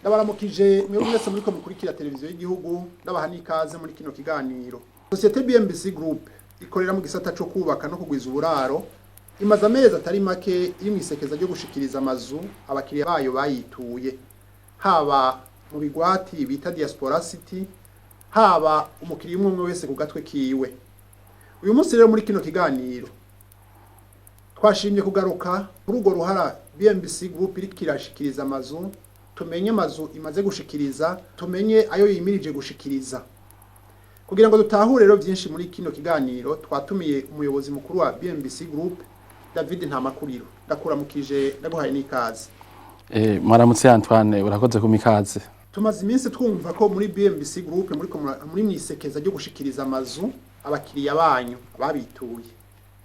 Ndabaramukije mwebwe mwese muriko mukurikira televiziyo y'igihugu, ndabaha n'ikaze muri kino kiganiro. Société BMBC Group ikorera mu gisata co kubaka no kugwiza uburaro imaze amezi atari make iri mw'isekeza ryo gushikiriza amazu abakiriya bayo bayituye, haba mu bigwati bita Diaspora City, haba umukiriya umwe umwe wese ku gatwe kiwe. Uyu munsi rero muri kino kiganiro twashimye kugaruka kuri urwo ruhara BMBC Group iriko irashikiriza amazu, tumenye amazu imaze gushikiriza, tumenye ayo yimirije gushikiriza. Kugira ngo dutahure rero byinshi muri kino kiganiro, twatumiye umuyobozi mukuru wa BMBC Group, David Ntamakuriro. Ndakuramukije, ndaguhaye n'ikaze. Mwaramutse Antoine, urakoze kumpa ikaze. Tumaze iminsi twumva ko muri BMBC Group muri mwisekeza ryo gushikiriza amazu abakiriya banyu babituye.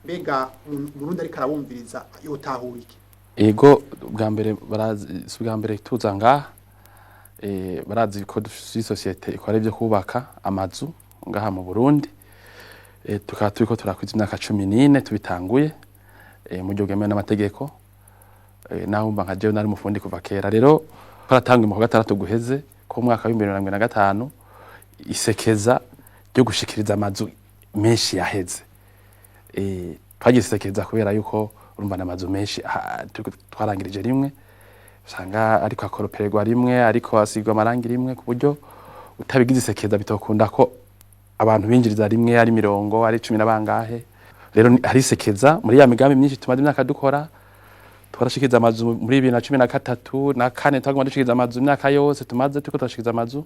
Mbega Umurundi ariko arabumviriza yotahura iki? Ego, bwa mbere barazi, si bwa mbere tuza ngaha. Barazi ko dufise société ikora ivyo kubaka amazu ngaha mu Burundi. Tukaba turiko turakwiza imyaka 14 tubitanguye mu buryo bwemewe n'amategeko. Naho mba nka jewe nari umufundi kuva kera. Rero twaratanguye mu kwa gatandatu guheze ko mu mwaka wa 2025 isekeza ryo gushikiriza amazu menshi yaheze. Twagize isekeza kubera yuko urumva n'amazu menshi turiko twarangirije rimwe, usanga ariko akoropererwa rimwe, ariko asigwa amarangi rimwe, ku buryo utabigize isekeza bitokunda ko abantu binjiriza rimwe ari mirongo ari cumi na bangahe. Rero hari isekeza muri ya migambi myinshi tumaze imyaka dukora. Twarashikiza amazu muri 2013 na kane, twaguma dushikiza amazu imyaka yose tumaze turiko turashikiza amazu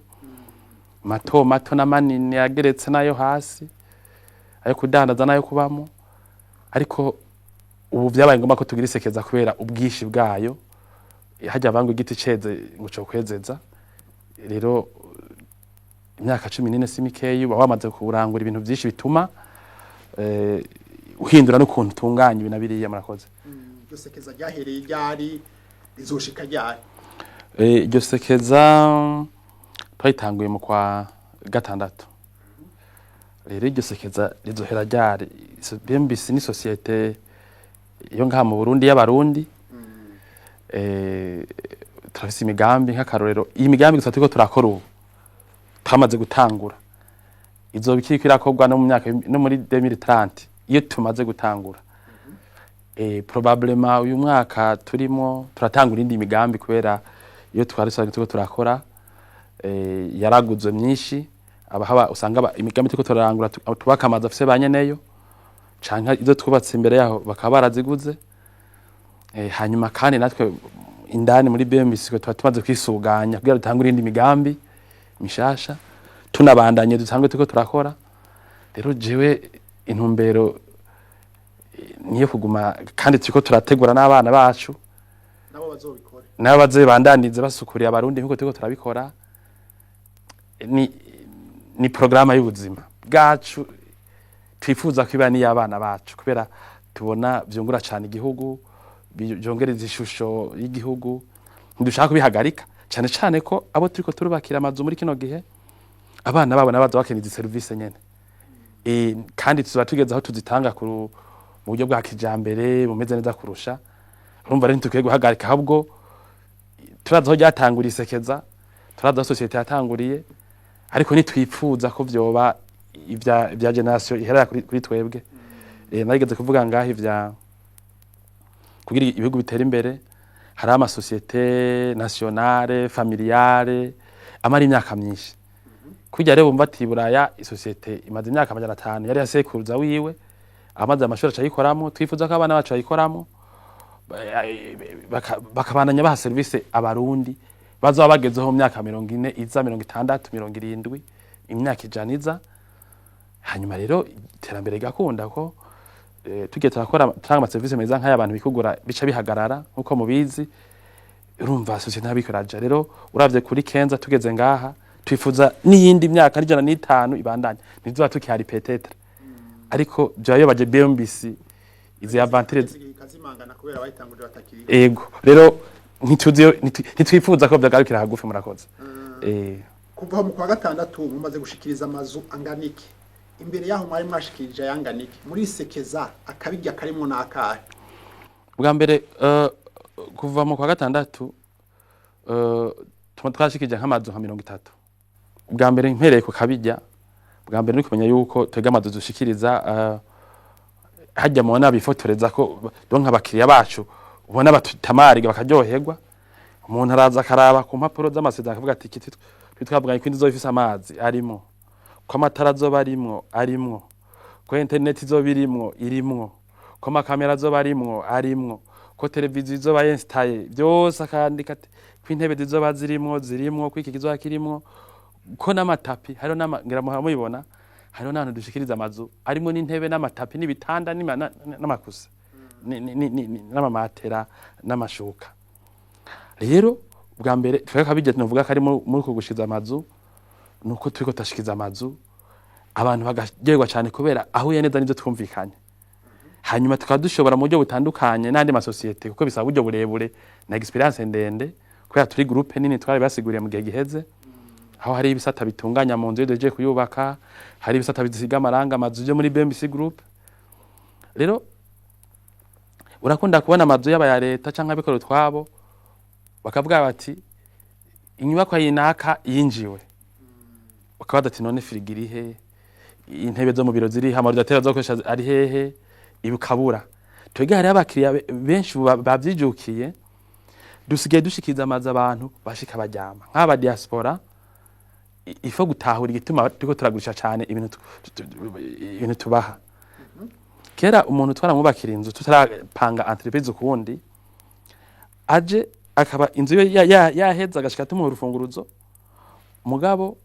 mato mato n'amanini, ageretse n'ayo hasi, ayo kudandaza n'ayo kubamo. Ariko ubu vyabaye ngombwa ko tugira isekeza kubera ubwinshi bwayo. Hajya bangwa igiti ceze ngo co kwezeza. Rero imyaka 14 si mikeyi, uba wamaze kurangura ibintu vyinshi bituma uhindura n'ukuntu utunganya ibi na biriya. Murakoze. Iryo sekeza ryahereye ryari, rizoshika ryari? Iryo sekeza twayitanguye mu kwa gatandatu. Rero iryo sekeza rizohera ryari? BMBC ni société yo ngaha mu Burundi y'Abarundi. Turafise imigambi, nk'akarorero iyi migambi gusa turiko turakora ubu twamaze gutangura izoba ikiriko irakorwa no mu myaka no muri 2030 iyo tumaze gutangura. Probablement uyu mwaka turimo turatangura indi migambi, kubera iyo twari dusanzwe turiko turakora yaraguzwe myinshi. Abahaba usanga imigambi turiko turarangura tubaka amazu afise ba nyeneyo canke izo twubatse imbere yaho bakaba baraziguze. Hanyuma kandi natwe indani muri BMBC tuba tumaze kwisuganya kugira dutangure indi migambi mishasha, tunabandanye dusanzwe turiko turakora. Rero jewe intumbero niyo kuguma, kandi turiko turategura n'abana bacu nabo bazobikore, nabo bazobandanize basukuriye Abarundi nkuko turiko turabikora. Ni programme y'ubuzima bwacu twifuza ko iba n'iy'abana bacu, kubera tubona vyungura cane igihugu, vyongereza ishusho y'igihugu. Ntidushaka kubihagarika, cane cane ko abo turiko turubakira amazu muri kino gihe abana babo nabo baza bakeneye izi serivisi nyene. Kandi tuzoba tugeze aho tuzitanga mu buryo bwa kijambere bumeze neza kurusha. Urumva rero ntitukwiye guhagarika, ahubwo turazi aho ryatanguriye isekeza, turazi aho société yatanguriye, ariko ntitwipfuza ko vyoba ivya génération iherera kuri twebwe. Narigeze kuvuga ngaho ivya kugira ibihugu bitera imbere, hari ama sociétés nationales familiales amara imyaka myinshi. Kurya rero bumva ati Buraya i société imaze imyaka 500, yari yasekuruza wiwe amaze amashuri acayikoramo. Twifuza ko abana bacu bayikoramo, bakabandanya baha serivisi Abarundi bazoba bagezeho mu myaka 40 iza, 60, 70, imyaka 100 iza. Hanyuma rero iterambere rigakunda ko tugiye turakora turanga amaserivisi meza nk'aya, abantu bikugura bica bihagarara nkuko mubizi. Urumva société ntabikoraja. Rero uravye kuri kenza tugeze ngaha, twifuza n'iyindi myaka n'105 ibandanya. Ntituba tukihari peut-être, ariko vyoba bibabaje BMBC izi aventures ikazimangana kubera bayitanguje batakiri. Ego, rero ntituzi, ntitwifuza ko vyagarukira hagufi. Murakoze. Kuva mu kwa gatandatu mumaze gushikiriza amazu angana iki? Imbere yaho mwari mwashikirije ayangana iki? Muri sekeza akabirya karimwo n'akahe? Bwa mbere, kuva mu kwa gatandatu. Tuma twashikije nk'amazu nka 30. Bwa mbere mpereye ku kabijya, bwa mbere ni kumenya yuko twebwe amazu dushikiriza, hajya mubona bifotoreza ko, donc abakiriya bacu ubona batutamariga bakaryoherwa. Umuntu araza akaraba ku mpapuro z'amasezerano, akavuga ati: "Iki twavuganye ko inzu izoba ifise amazi arimo, ko amatara azoba arimwo, ko internet izoba irimwo, ko amakamera azoba arimwo, ko televiziyo izoba installée." Byose akandika ati ko intebe zizoba zirimwo, ko iki kizoba kirimwo, ko n'amatapi hariho ngira muhora mubibona, hariho n'ahantu dushikiriza amazu arimo n'intebe n'amatapi n'ibitanda n'amakusa n'amamatera n'amashuka. Rero bwa mbere twebwe kabijya tunovuga ko ari muri uko gushiza amazu, nuko turiko turashikiza amazu abantu bagaryoherwa cyane kubera ahuye neza n'ivyo twumvikanye. Hanyuma tukaba dushobora mu buryo butandukanye n'andi masosiyete, kuko bisaba uburyo burebure na expérience ndende, kubera turi groupe nini. Twari basiguriye mu gihe giheze aho hari ibisata bitunganya mu nzu iyo duhejeje kuyubaka, hari ibisata bisiga amarangi amazu yo muri BMBC Group. Rero urakunda kubona amazu yaba ya leta canke abikorera utwabo, bakavuga bati: "Inyubakwa yinaka yinjiwe," bakabaza ati: "None firigo iri he? Intebe zo mu biro zirihe? Ama ordinateur azokoresha ari hehe?" Ibi ukabura. Twebwe hariho abakiriya benshi ubu bavyijukiye. Dusigaye dushikiriza amazu abantu bashika baryama, nk'aba diaspora. Ifo gutahura igituma turiko turagurisha cane ibintu, ibintu tubaha. Kera umuntu twaramwubakira inzu tutarapanga entreprise ukundi, aje akaba inzu ye yaheze, agashika tumuha urufunguruzo, mugabo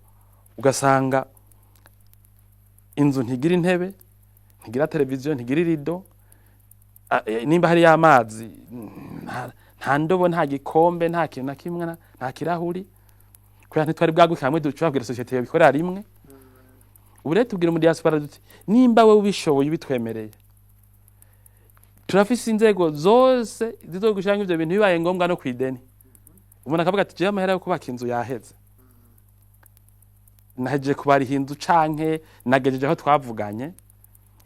ugasanga inzu ntigira intebe, ntigira televiziyo, ntigira irido, nimba hari amazi nta ndobo, nta gikombe, nta kintu na kimwe, nta kirahuri, kubera ntitwari bwaguke hamwe dushobora kugira sosiyete yobikorera rimwe. Ubu rero tubwira mu diaspora duti: "Nimba wewe ubishoboye, ubitwemereye, turafise inzego zose zizogushiramwo ivyo bintu, bibaye ngombwa no kwideni." Umuntu akavuga ati: "Jewe amahera yo kubaka inzu yaheze, nahejeje kubariha inzu canke nagejeje aho twavuganye,"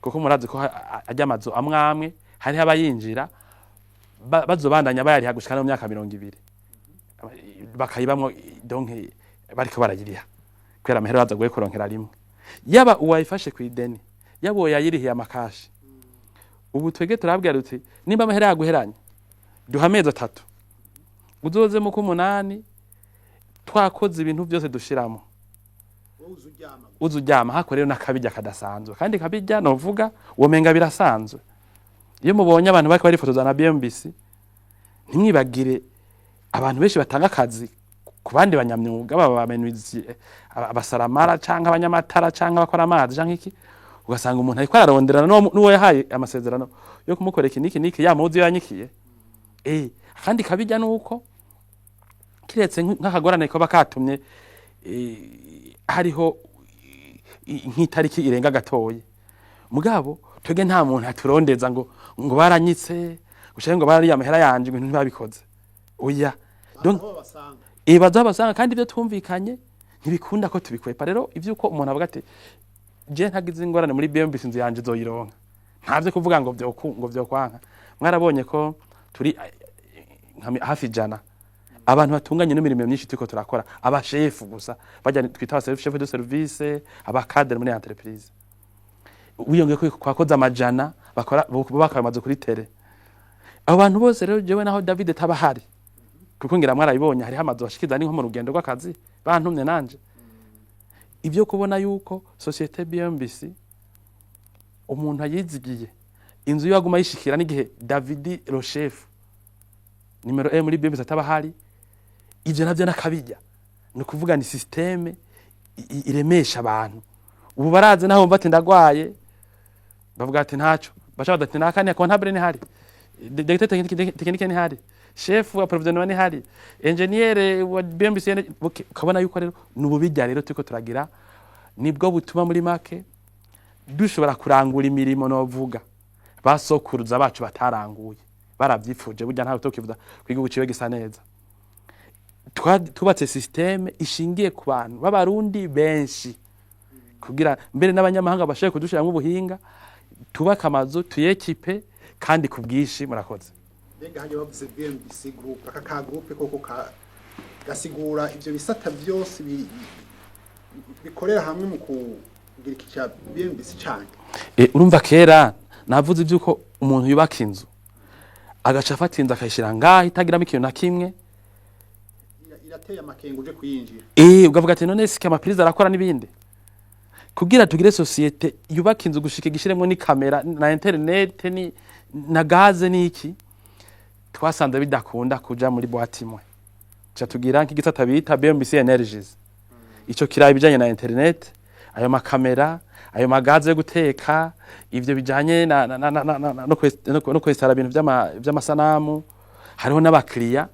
kuko murazi ko ajya amazu amwe amwe hariho abayinjira bazobandanya bayariha gushika no mu myaka 20, bakayibamwo, donc bariko barayiriha kubera amahera baza guye kuronkera rimwe, yaba uwayifashe kw'ideni, yaba uwo yayirihiye amakashi. Ubu twege turabwira duti: "Nimba amahera yaguheranye, duha amezi 3, uzoze mu k'umunani twakoze ibintu byose dushiramo." Wowe uza uryama. Uza uryama hako. Rero n'akabijya kadasanzwe, kandi kabijya novuga womenga birasanzwe. Iyo mubonye abantu bariko barifotoza na BMBC, ntimwibagire abantu benshi batanga akazi ku bandi banyamyuga, baba abamenuzi, abasaramara canke abanyamatara canke abakora amazi canke iki, ugasanga umuntu ariko araronderana n'uwo yahaye amasezerano yo kumukorera iki niki niki, yamuzi iyo yanyikiye. Kandi kabijya nuko kiretse nk'akagorane kaba katumye hariho nk'itariki irenga gatoye, mugabo twebwe nta muntu aturondeza ngo baranyitse gushaka ngo barariye amahera yanje, ibintu ntibabikoze, oya. Donc aho babasanga. Baza basanga, kandi ibyo twumvikanye ntibikunda ko tubikwepa. Rero ivyuko umuntu avuga ati: "Je ntagize ingorane muri BMBC, inzu yanje izoyironka," ntavyo kuvuga ngo ngo vyokwanka. Mwarabonye ko turi nka hafi 100 abantu batunganye n'imirimo myinshi turiko turakora, abashefu gusa bajya twita aba chef de service, aba cadre muri entreprise, wiyongeye ko kwakoze amajana bakora bubaka amazu kuri terrain. Abo bantu bose rero, jewe naho David taba hari, kuko ngira mwarabibonye, hariho amazu bashikiza ni nko mu rugendo rw'akazi bantumye nanje, ibyo kubona yuko société BMBC umuntu ayizigiye inzu yo aguma yishikira n'igihe David le chef numéro 1 muri BMBC ataba hari, ivyo navyo nakabijya. Ni ukuvuga ni système iremesha abantu. Ubu barazi, naho bumva ati ndagwaye, bavuga ati ntaco baca baza ati nakane comptable ni hari, directeur technique ni hari, chef wa approvisionnement ni hari, ingénieur wa BMBC okay, ukabona yuko rero ni ububijya. Rero turiko turagira nibwo butuma muri make dushobora kurangura imirimo novuga basokuruza bacu bataranguye baravyifuje. Burya ntawe tokivuza ko igihugu ciwe gisa neza. Twubatse système ishingiye ku bantu b'abarundi benshi, kugira mbere n'abanyamahanga bashoboye kudushiramwo ubuhinga, tubake amazu tuyekipe kandi ku bwinshi. Murakoze. Mbega hajya bavuze BMBC Group, aka ka groupe koko ka Gasigura ivyo bisata vyose bikorera hamwe mu kugira iki ca BMBC canke? Urumva kera navuze ivyuko umuntu yubaka inzu, agaca afata inzu akayishira ngaho itagiramo ikintu na kimwe. Irateye amakenga uje kuyinjira. Ugavuga ati: "None sike ama prises arakora n'ibindi?" Kugira tugire société yubaka inzu gushika igishiremwo ni kamera na internet ni na gaze n'iki, twasanze bidakunda kuja muri boîte imwe. Ca tugira nk'igisata bita BMBC Energies. Ico kiraba ibijanye na internet, ayo makamera, ayo magaze yo guteka, ivyo bijanye na no kwesitara ibintu vy'amasanamu. Hariho n'abakiriya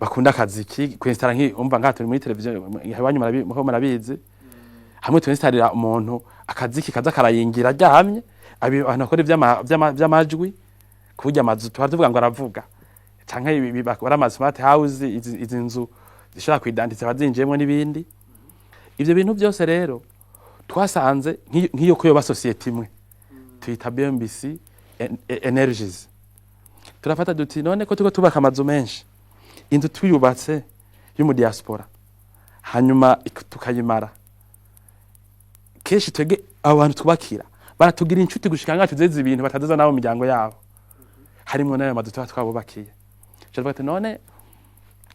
bakunda akaziki, kwesitara nki umva ngaha turi muri televiziyo iwanyu, muho murabizi, hamwe twesitarira umuntu akaziki kaza karayingira aryamye, abantu bakora vy'amajwi, kuburyo amazu tuba tuvuga ngo aravuga, canke ibi bakora ama smart house, izi nzu zishobora kwidantitsa abazinjiyemwo n'ibindi. Ivyo bintu byose rero twasanze nk'iyo ko yoba société imwe tuyita BMBC Energies. Turafata duti: "None ko turiko tubaka amazu menshi, inzu tuyubatse yo mu diaspora, hanyuma tukayimara, kenshi twege abo bantu twubakira baratugira inshuti gushika ngaho tuzeze ibintu batazeza nabo mu miryango yabo, harimwo n'ayo mazu tuba twabubakiye." Tuvuga ati: "None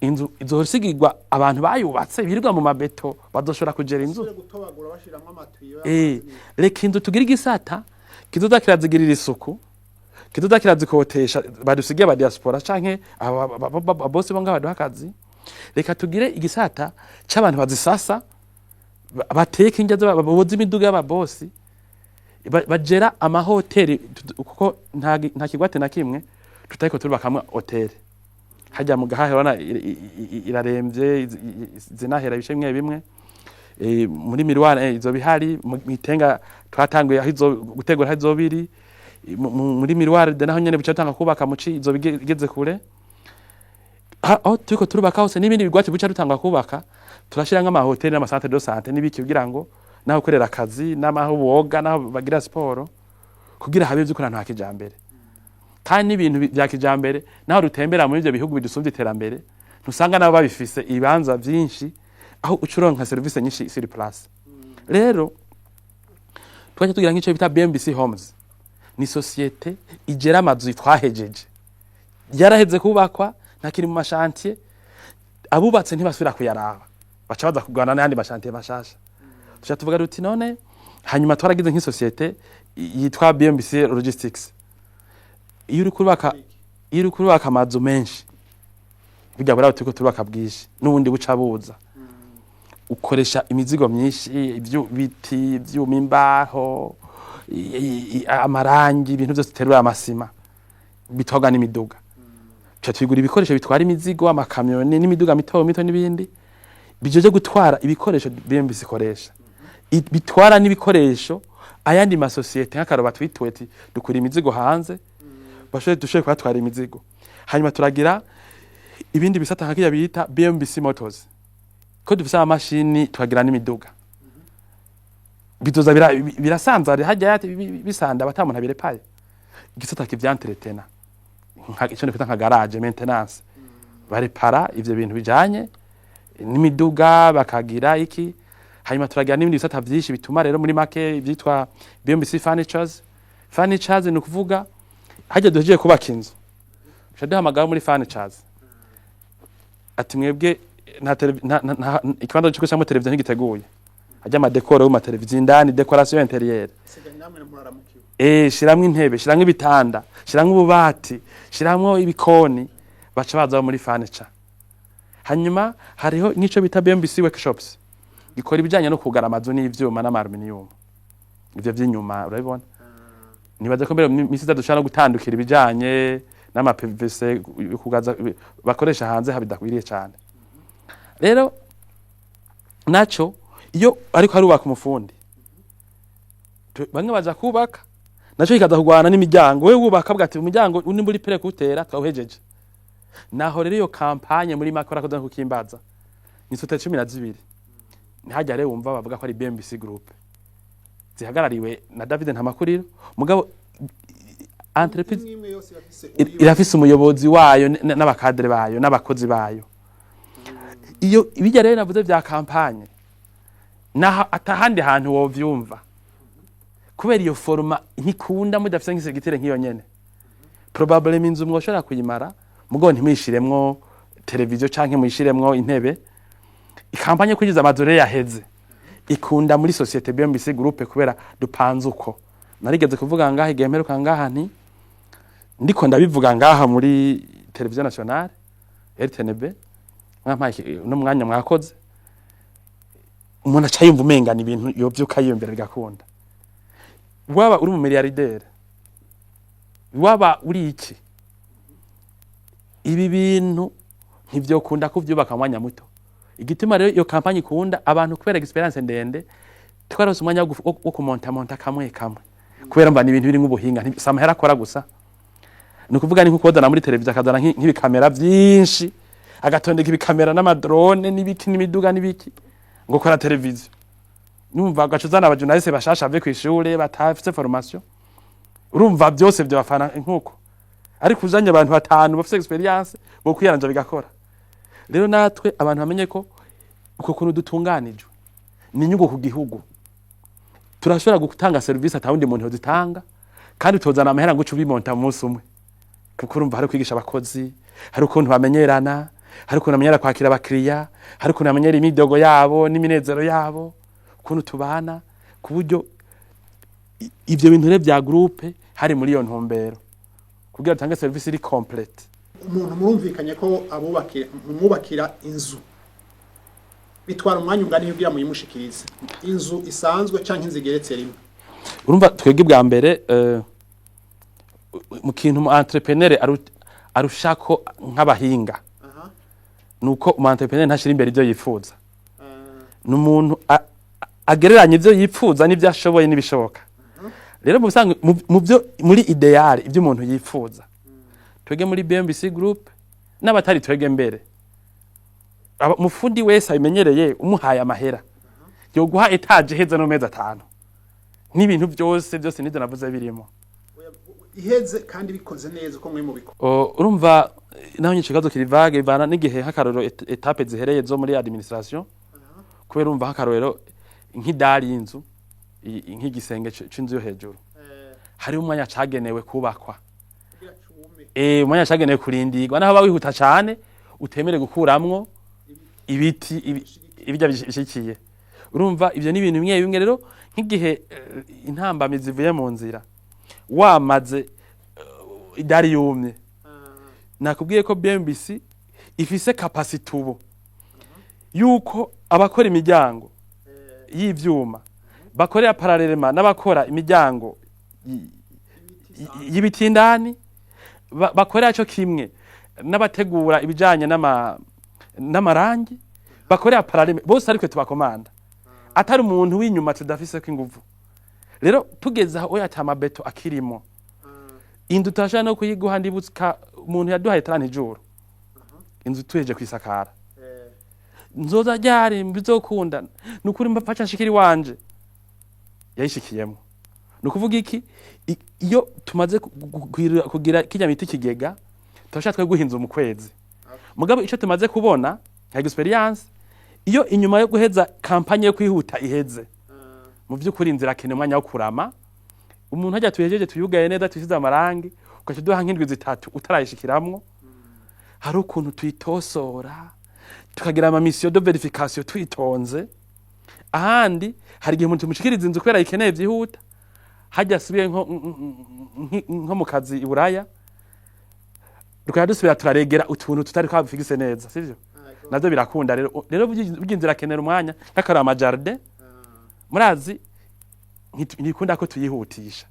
inzu izosigirwa abantu bayubatse birirwa mu mabeto, bazoshobora kugera inzu?" Basubire gutobagura bashiramwo amatiyo y'amazi. Reka inzu tugire igisata kizoza kirazigirira isuku, kizoza kirazikotesha badusigiye aba diaspora canke aba bose bo ngaho baduha akazi. Reka tugire igisata c'abantu bazisasa, bateka indya, boza imiduga y'ababosi, bagera amahoteli, kuko nta kigwate na kimwe tutariko turubakamwo hoteli. Hajya mu Gahahe urabona iraremvye, zinahera ibice bimwe bimwe. Muri Miroir izo bihari mu Itenga twatanguye aho izo gutegura aho izobiri muri Miroir de naho nyene buca tanga kubaka muci izo bigeze kure. Aho turiko turubaka hose n'ibindi bigwati buca dutanga kubaka, turashira nk'amahoteli n'ama centre de santé n'ibiki, kugira ngo naho ukorera akazi n'amaho boga naho bagira siporo, kugira habe vy'ukuri ahantu ha kijambere. Kandi n'ibintu vya kijambere, naho dutembera muri ivyo bihugu bidusumvye iterambere, ntusanga nabo babifise ibibanza vyinshi aho uca uronka serivisi nyinshi sur place. Rero twaje tugira nk'ico bita BMBC Homes, ni société igera amazu twahejeje, yaraheze kubakwa, ntakiri mu ma chantier, abubatse ntibasubira kuyaraba, baca baza kugana n'ayandi ma chantier mashasha. Tuca tuvuga duti: "None." Hanyuma twaragize nk'isosiyete yitwa BMBC Logistics. Iyo uri kubaka amazu menshi, burya buriya turiko turubaka bwinshi n'ubundi buca buza, ukoresha imizigo myinshi, ibiti, ivyuma, imbaho, amarangi, ibintu byose uterura, amasima, bitwarwa n'imiduga. Tuca twigura ibikoresho bitwara imizigo, amakamyoni n'imiduga mito mito n'ibindi bijeje gutwara ibikoresho BMBC ikoresha, bitwara n'ibikoresho ayandi masosiyete nk'akaroba twituwe ati dukura imizigo hanze, bashobore dushobore kuhatwara imizigo. Hanyuma turagira ibindi bisata nka kirya bita BMBC Motors, ko dufise amamashini, tukagira n'imiduga bizoza birasanzara hajya bisanda ata muntu abirepaye, igisata kivyantretena, nka ico kwita nka garage maintenance, barepara ivyo bintu bijanye n'imiduga, bakagira iki. Hanyuma turagira n'ibindi bisata vyinshi bituma rero muri make ivyitwa BMBC Furnitures. Furnitures ni ukuvuga hajya duhejeje kubaka inzu, duca duhamagara muri furnitures ati: "Mwebwe nta ikibanza cyo gushyiramo televiziyo ntigiteguye, hajya ama décor y'ama televiziyo indani, décoration intérieure." Sigaye namwe muraramukiwe. Shiramwo intebe, shiramwo ibitanda, shiramwo ububati, shiramwo ibikoni, baca baza muri furniture. Hanyuma hariho nk'ico bita BMBC Workshops, gikora ibijanye no kugara amazu n'ivyuma n'ama aluminium, ivyo vy'inyuma urabibona. Nibaza ko mbere mu misi iza dushobora no gutandukira ibijanye n'ama PVC yo kugaza bakoresha hanze habidakwiriye cane. Rero naco iyo ariko harubaka umufundi, bamwe baza kubaka naco kikaza kugwana n'imiryango, wewe wubaka bwa ati umuryango nimba uri prêt kuwutera twawuhejeje. Naho rero iyo campagne muri make urakoze kukimbaza, ni société 12 ntihajya rero wumva bavuga ko ari BMBC Group zihagarariwe na David Ntamakuriro, mugabo entreprise imwe imwe yose irafise irafise umuyobozi wayo n'aba cadres bayo n'abakozi bayo. Iyo bijya rero navuze vya campagne, naho atahandi hantu wovyumva, kubera iyo format ntikunda mudafise nk'isegitire nk'iyo nyene. Probablement inzu mwoshobora kuyimara, mugo ntimwishiremwo televiziyo canke muyishiremwo intebe. Campagne yo kwinjiza amazu rero yaheze ikunda muri société BMBC Group, kubera dupanze uko. Narigeze kuvuga ngaha igihe mperuka ngaha, nti ndiko ndabivuga ngaha muri télévision nationale RTNB, mwampaye uno mwanya, mwakoze. Umuntu aca yumva umengana ibintu yovyuka yiyumvira bigakunda. Waba uri mu milliardaire, waba uri iki, ibi bintu ntivyokunda kuvyubaka mu mwanya muto. Igituma rero iyo campagne ikunda abantu, kubera expérience ndende, twarose umwanya wo kumontamonta kamwe kamwe, kubera mba ni ibintu biri nk'ubuhinga, si amahera akora gusa. Ni ukuvuga ni nko kuzana muri televiziyo, akazana nk'ibikamera vyinshi, agatondeka ibikamera n'ama drone n'ibiki n'imiduga n'ibiki, ngo kora televiziyo. Numva agaca uzana aba journaliste bashasha bave kw'ishure, batafise formation, urumva byose vyobafana nkuko. Ariko uzanye abantu batanu bafise expérience bo kwiyaranja, bigakora. Rero natwe abantu bamenye ko uko kuntu dutunganijwe ni inyungu ku gihugu. Turashobora gutanga serivisi atawundi muntu yozitanga, kandi tuzana amahera ngo uce ubimonta mu munsi umwe, kuko urumva hari kwigisha abakozi, hari ukuntu bamenyerana, hari ukuntu bamenyera kwakira abakiriya, hari ukuntu bamenyera imidogo yabo n'iminezero yabo, ukuntu tubana, ku buryo ivyo bintu rero vya groupe hari muri iyo ntumbero kugira dutange serivisi iri complète. Umuntu murumvikanye ko abubakira, mumwubakira inzu, bitwara umwanya ungana kugira muyimushikirize, inzu isanzwe canke inzu igeretse rimwe? Urumva twebwe bwa mbere, mu kintu mu entrepreneur arushako nk'abahinga, nuko umu entrepreneur ntashira imbere ivyo yifuza. Ni umuntu agereranya ivyo yifuza n'ivyo ashoboye n'ibishoboka. Rero mu bisanzwe, mu byo muri idéal ibyo umuntu yifuza, twebwe muri BMBC Group n'abatari twebwe mbere, umufundi wese abimenyereye, umuhaye amahera yoguha étage iheze no mezi 5, n'ibintu byose byose nivyo navuze birimo. Iheze kandi bikoze neza uko mwe mubikora? Urumva naho nyine ikibazo kiri vague, bivana n'igihe. Nk'akarorero, étapes zihereye zo muri administration, kubera urumva nk'akarorero nk'i dalle y'inzu, nk'igisenge c'inzu yo hejuru, hariho umwanya cagenewe kubakwa, kugira cume. Umwanya cagenewe kurindirwa, naho aba wihuta cane utemere gukuramwo ibiti ibijya bishikiye. Urumva ivyo ni ibintu bimwe bimwe. Rero nk'igihe intambamyi zivuye mu nzira, wamaze i dalle yumye, nakubwiye ko BMBC ifise capacité ubu yuko abakora imiryango y'ivyuma bakorera parallèlement n'abakora imiryango y'ibiti indani, bakorera co kimwe n'abategura ibijanye n'amarangi, bakorera parallèlement bose, ariko tubakomanda atari umuntu w'inyuma tudafiseko inguvu. Rero tugeze aho, oya, ata mabeto akirimo, inzu turashobora no kuyiguha. Ndibutsa umuntu yaduhaye 30 jours inzu tuheje kwisakara. Nzoza ryari? Bizokunda nukuri, mfasha nshikiri wanje yayishikiyemo. Ni ukuvuga iki? Iyo tumaze kugira kirya miti ikigega, turashaka twe guha inzu mu kwezi. Mugabo ico tumaze kubona nka expérience, iyo inyuma yo guheza campagne yo kwihuta iheze, mu vy'ukuri inzira akeneye umwanya wo kurama. Umuntu hajya tuhejeje, tuyugaye neza, tuyisize amarangi, ugaca uduha nk'indwi 3 utarayishikiramwo, hari ukuntu tuyitosora, tukagira ama mission de vérification twitonze. Ahandi hari igihe umuntu tumushikiriza inzu kubera ayikeneye vyihuta, hajya asubiye nko mu kazi i Buraya, tukajya dusubira turaregera utuntu tutari twabifigise neza, sivyo? Navyo birakunda. Rero burya inzira akenera umwanya. Nk'akarora, ama jardin, murazi ntikunda ko tuyihutisha,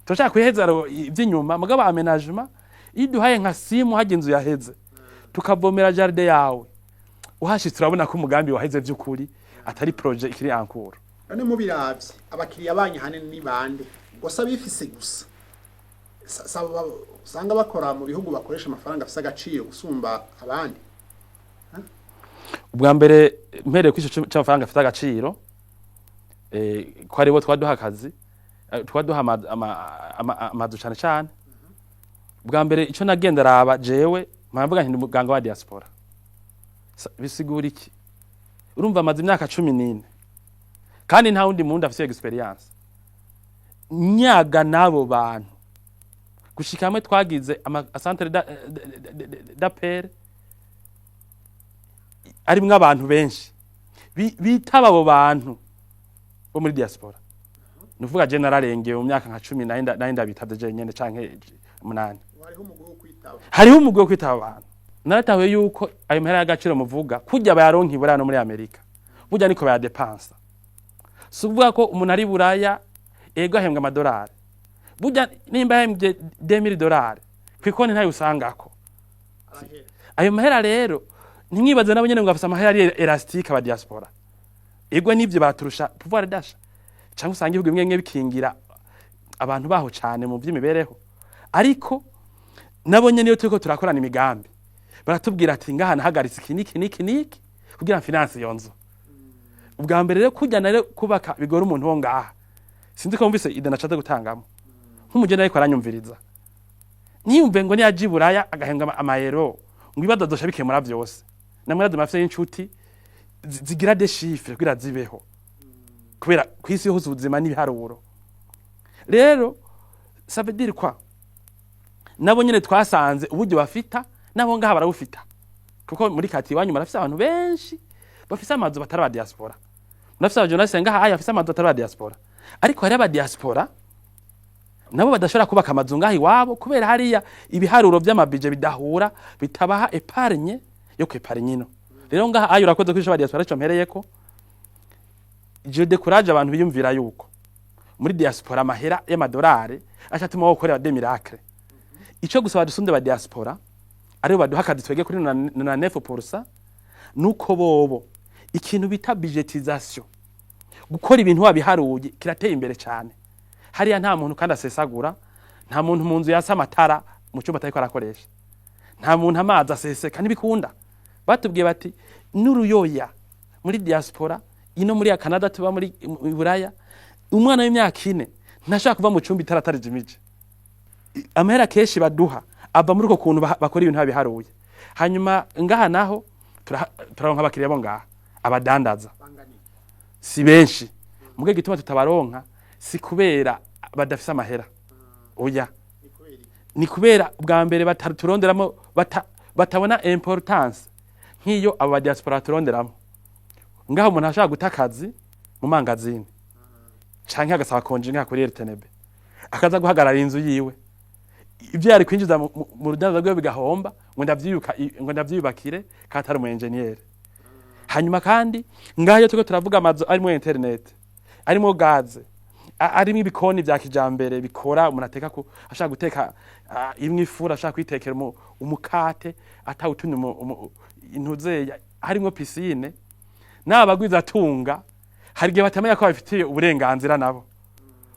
turashaka kuyiheza ivy'inyuma. Mugabo aménagement iyo duhaye nka simu, hajya inzu yaheze, tukavomera jardin yawe, uhashitse urabona ko umugambi waheze vy'ukuri, atari projet ikiri en cours. None mubiravye, abakiriya banyu hanini ni bande? Gusa bifise gusa usanga bakora mu bihugu bakoresha amafaranga afise agaciro gusumba abandi? Ubwa mbere, mpereye kuri ico c'amafaranga afite agaciro, ko aribo twaduha akazi, twaduha amazu cane cane. Ubwa mbere ico nagenda raba jewe, mpamvuga nti ndi muganga wa diaspora. Bisigura iki? Urumva amaze imyaka 14 kandi nta wundi mundi afise expérience. Nyaga n'abo bantu gushika hamwe twagize ama centre d'appel arimwo abantu benshi bitaba abo bantu bo muri diaspora. Nuvuga je nararengeye mu myaka nka 10 nari ndabitavye je nyene canke 8. Hariho umugwi wo kwitaba. Hariho umugwi wo kwitaba abantu. Naratahuye yuko ayo mahera y'agaciro muvuga kurya bayaronka i Buraya no muri Amerika, burya niko bayadepansa. Si ukuvuga ko umuntu ari Buraya ego ahembwa amadolari, burya nimba ahembwe 2000 dolari kw'ikonti ntayo usangako. Arahera. Ayo mahera rero ntimwibaze nabo nyene ngo bafise amahera ari élastique. Aba diaspora ego nivyo baraturusha pouvoir d'achat, canke usanga ibihugu bimwe bimwe bikingira abantu baho cane mu vy'imibereho, ariko nabo nyene iyo turiko turakorana imigambi baratubwira ati: "Ngaha nahagaritse iki niki niki niki kugira finance iyo nzu." Ubwa mbere rero kurya rero kubaka bigora umuntu wo ngaha. Sinzi ko mvise idée nashatse gutangamo nk'umugeni, ariko aranyumviriza ntiyumve ngo niyaja i Buraya agahembwa amayero ngo ibibazo azosha bikemura vyose. Namwe mafise y'inshuti zigira des chiffres kugira zibeho, kubera kw'isi hose ubuzima n'ibiharuro. Rero ça veut dire quoi? Nabo nyene twasanze uburyo bafita nabo ngaha barabufita, kuko muri kati iwanyu murafise abantu benshi bafise amazu batari aba diaspora, murafise aba journaliste ngaha aya bafise amazu batari aba diaspora, ariko hari aba diaspora nabo badashobora kubaka amazu ngaha iwabo kubera hariya ibiharuro vy'ama budget bidahura, bitabaha épargne yo kwepargne ino. Rero ngaha ayo urakoze kwisha aba diaspora, ico mpereyeko, je décourage abantu biyumvira yuko muri diaspora amahera y'amadolari acatuma wokorera des miracles. Ico gusa badusunde ba diaspora aribo baduha akazi twege kuri 99%, nuko bobo ikintu bita budgétisation, gukora ibintu wabiharuye, kirateye imbere cyane hariya. Nta muntu kandi asesagura, nta muntu mu nzu yasa amatara mu cyumba atariko arakoresha, nta muntu amazi aseseka, ntibikunda. Batubwiye bati n'uruyoya muri diaspora ino muri ya Canada tuba muri mu Buraya, umwana w'imyaka 4 ntashaka kuva mu cumba itara atarijimije. Amahera kenshi baduha ava muri uko kuntu bakora ibintu babiharuye. Hanyuma ngaha naho turaronka abakiriya bo ngaha, abadandaza. Bangana iki? Si benshi muge. Gituma tutabaronka si kubera badafise amahera, oya. Ni kubera iki? Ni kubera bwa mbere bataturonderamo batabona importance nk'iyo abo ba diaspora baturonderamo. Ngaho umuntu ashaka guta akazi mu mangazini canke agasaba congé ngaha kuri RTNB, akaza guhagarara inzu yiwe, ibyo yari kwinjiza mu rudandaza rwiwe bigahomba, ngo ndavyiyuka, ngo ndavyiyubakire katari umu engineer. Hanyuma kandi ngaho iyo turiko turavuga amazu arimo internet, arimo gaze, arimo ibikoni vya kijambere bikora, umuntu ateka ku ashaka guteka imwe ifura, ashaka kwitekera umukate atawutumye intuzeya, harimwo piscine, n'abagwiza atunga hari igihe batamenya ko babifitiye uburenganzira, nabo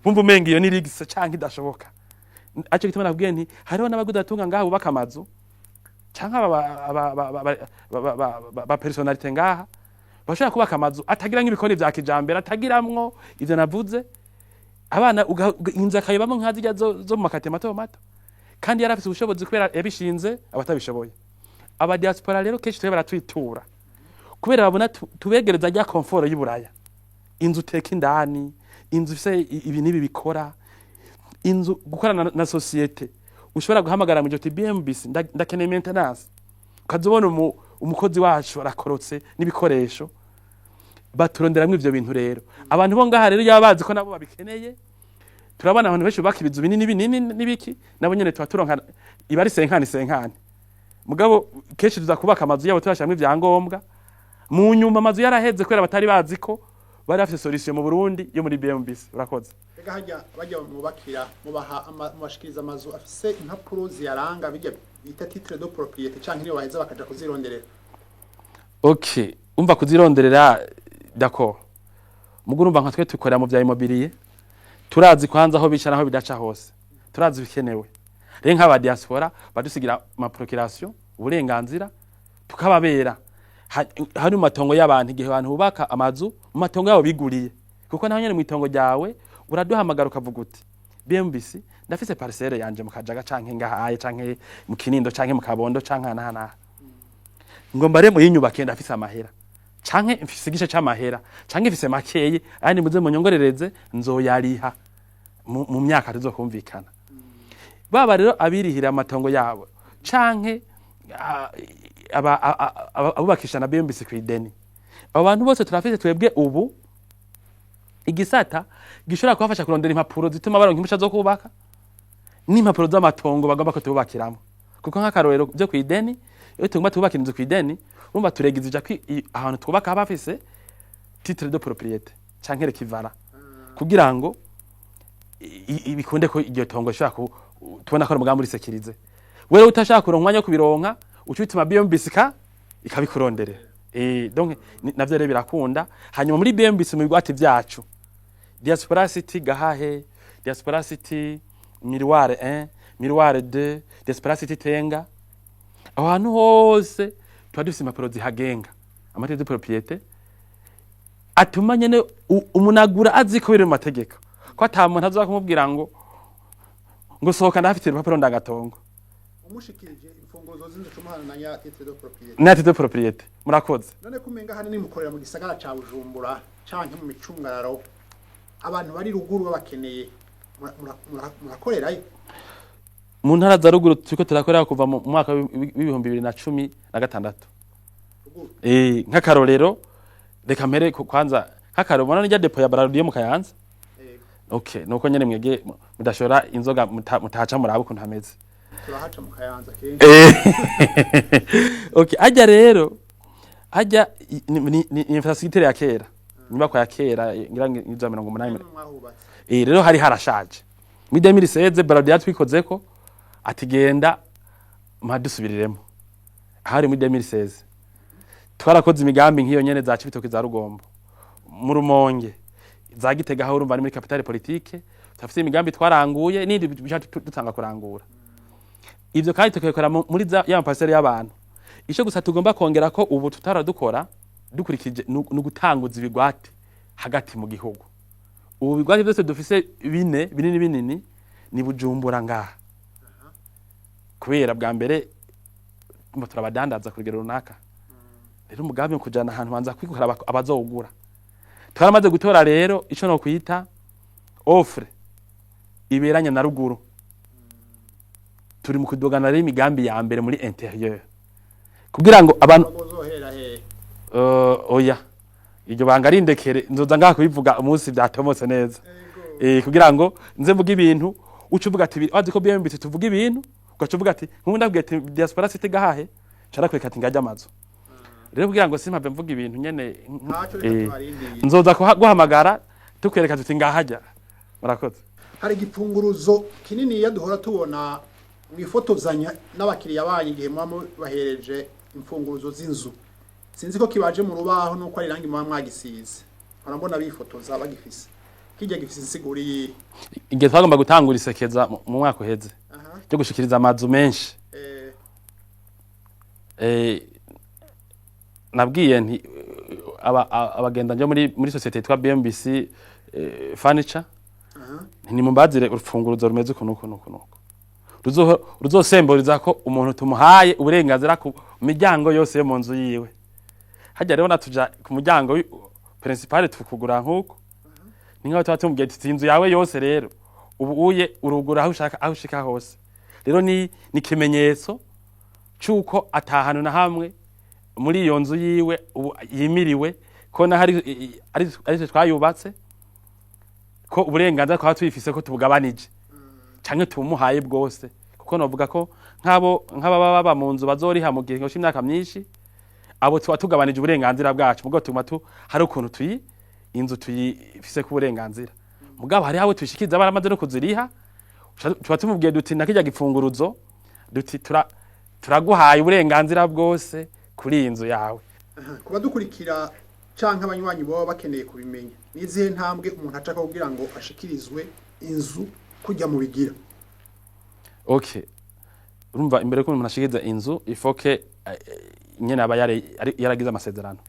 bumva umenga iyo ni luxe canke idashoboka. Aco gituma nabwiye nti hariho n'abagwiza atunga ngaha bubaka amazu, canke aba ba personnalité ngaha bashobora kubaka amazu atagira nk'ibikoni vya kijambere, atagiramwo ivyo navuze. Abana inzu akayibamo nka zirya zo mu makate mato mato, kandi yari afise ubushobozi kubera yabishinze abatabishoboye. Aba diaspora rero kenshi twe baratwitura kubera babona tubegereza rya confort y'Iburaya: inzu uteka indani, inzu ifise ibi n'ibi bikora, inzu gukorana na société ushobora guhamagara mu gihe BMBC ndakeneye maintenance, ukaza ubona umukozi wacu arakorotse n'ibikoresho. Baturonderamwo ivyo bintu. Rero abantu bo ngaha rero yaba bazi ko nabo babikeneye. Turabona abantu benshi bubaka ibizu binini binini n'ibiki, nabo nyene tuba turonka iba ari cinquante cinquante. Mugabo kenshi tuza kubaka amazu yabo turashiramwo ivyangombwa, mu nyuma amazu yaraheze kubera batari bazi ko bari bafise solution mu Burundi yo muri BMBC. Urakoze. Ega hajya bajya mubakira mubaha mubashikiriza amazu afise impapuro ziyaranga, bijya bita titre de propriété, canke niyo baheza bakaja kuzironderera? Okay, umva, kuzironderera, d'accord. Mugo urumva nka twe tukorera mu vya immobilier, turazi kwanza aho bicara, aho bidaca hose, turazi bikenewe. Rero nk'aba diaspora badusigira ama procuration, uburenganzira, tukababera hari mu matongo y'abantu. Igihe abantu bubaka amazu mu matongo yabo biguriye, kuko naho nyene mu itongo ryawe uraduhamagara ukavuga uti: "BMBC, ndafise parcelle yanje mu Kajaga canke ngahaye canke mu Kinindo canke mu Kabondo canke aha n'aha, Ngo mbare muyinyubake, ndafise amahera canke mfise igice c'amahera canke mfise makeyi, ayandi muze munyongorereze, nzoyariha mu myaka tuzokumvikana. Baba rero abirihira amatongo yabo canke abubakisha na BMBC kw'ideni, abo bantu bose turafise twebwe ubu igisata gishobora kubafasha kurondera impapuro zituma baronka impusha zo kubaka n'impapuro z'amatongo bagomba ko tububakiramo. Kuko nk'akarorero byo kw'ideni, iyo tugomba tubakira inzu kw'ideni, urumva turegizija ko ahantu twubaka haba hafise titre de propriété canke l'équivalent, kugira ngo bikunde ko iryo tongo rishobora ku tubona ko ari umugambi uri sécurisé. Wewe utashaka kuronka umwanya wo kubironka, uca ubituma BMBC ikabikuronderera. Donc navyo rero birakunda. Hanyuma muri BMBC, mu bigwati vyacu, Diaspora City Gahahe, Diaspora City Miroir 1, Miroir 2, Diaspora City Tenga, aho hantu hose tuba dufise impapuro zihagenga, ama titres de propriété, atuma nyene umunagura azi ko biri mu mategeko, ko ata muntu azoza kumubwira ngo sohoka, ndahafite urupapuro ndagatongo. Umushikirije imfunguzo z'inzu, cumuhana na ya titre de propriété. Na titre de propriété. Murakoze. None kumenga hanini mukorera mu gisagara ca Bujumbura canke mu micungararo, abantu bari ruguru babakeneye, murakorerayo? Mu ntara za ruguru turiko turakorera kuva mu mwaka w'2016. Ruguru? Nk'akarorero, reka mpere kwanza nk'akarorero, ubona nirya dépôt ya Brarudi yo mu Kayanza? Yego. Okay, nuko nyene mwege mudashora inzoga mutahaca murabe ukuntu hameze. Turahaca mu Kayanza kenshi. Okay, hajya rero hajya ni infrastructure ya kera, inyubako ya kera, ngira ngo ni za 80. Mwahubatse. Rero hari harashaje. Muri 2016 Brarudi yatwikozeko ati: "Genda mpadusubiriremo." Hari muri 2016. Twarakoze imigambi nk'iyo nyene za Cibitoke, za Rugombo, mu Rumonge, za Gitega, aho urumva ari muri capitale politique. Turafise imigambi twaranguye n'indi bica dutanga kurangura. Ivyo kandi tukabikora muri ya parcelle y'abantu. Ico gusa tugomba kongera ko ubu tutaradukora dukurikije ni ugutanguza ibigwati hagati mu gihugu. Ubu bigwati byose dufise bine binini binini ni Bujumbura ngaha, kubera bwa mbere mba turabadandaza ku rugero runaka. Rero umugambi wo kujana ahantu banza kwikora abazowugura, twaramaze gutora rero ico no kwita offre iberanye na ruguru. Turi mu kudogana rero imigambi ya mbere muri intérieur kugira ngo abantu Muzohera he? Oya, iryo banga rindekere, nzoza ngaha kubivuga umunsi byatomotse neza. Kugira ngo nze mvuge ibintu uca uvuga ati wazi ko BMBC tuvuga ibintu, ugaca uvuga ati nk'ubu ndabwiye ati Diaspora City Gahahe, cara kwereka ati ngajya amazu. Rero kugira ngo simpave mvuga ibintu nyene Ntaco, reka tubarindiriye. Nzoza guhamagara tukwereka tuti ngahajya. Murakoze. Hari igipfunguruzo kinini duhora tubona mwifotozanya n'abakiriya banyu igihe muba mubahereje imfunguruzo z'inzu. Sinzi ko kibaje mu rubaho nuko ari irangi muba mwagisize, mpora mbona bifotoza bagifise. Kijya gifise insiguro iyihe? Igihe twagomba gutangura isekeza mu mwaka uheze ryo gushikiriza amazu menshi, nabwiye nti abagendanyi bo muri société yitwa BMBC Furniture, nti nimumbazire urufunguruzo rumeze uku nuku nuku nuku, ruzosemburiza ko umuntu tumuhaye uburenganzira ku miryango yose yo mu nzu yiwe. Hajya rero natuja ku muryango principal tukugura nkuko ni nkaho tuba tumubwiye tuti: "Inzu yawe yose rero ubu uye urugura aho ushaka, aho ushika hose." Rero ni ikimenyetso c'uko atahanu na hamwe muri iyo nzu yiwe ubu yimiriwe, ko naho ari twe twayubatse, ko uburenganzira twaba tubifise, ko tubugabanije canke tubumuhaye bwose. Kuko novuga ko nk'abo nk'ababa baba mu nzu bazoriha mu gihe c'imyaka myinshi, abo tuba tugabanije uburenganzira bwacu, mugabo tuguma tu hari ukuntu tuyi inzu tuyifise ku burenganzira. Mugabo hari abo tuyishikiriza baramaze no kuziriha, tuba tumubwiye duti nakirya gipfunguruzo, duti turaguhaye uburenganzira bwose kuri iyi nzu yawe. Ku badukurikira canke abanywanyi baba bakeneye kubimenya, ni izihe ntambwe umuntu acaka kugira ngo ashikirizwe inzu kujya mu bigira? Okay, urumva imbere ko umuntu ashikiriza inzu, ifoke nyene aba yaragize amasezerano.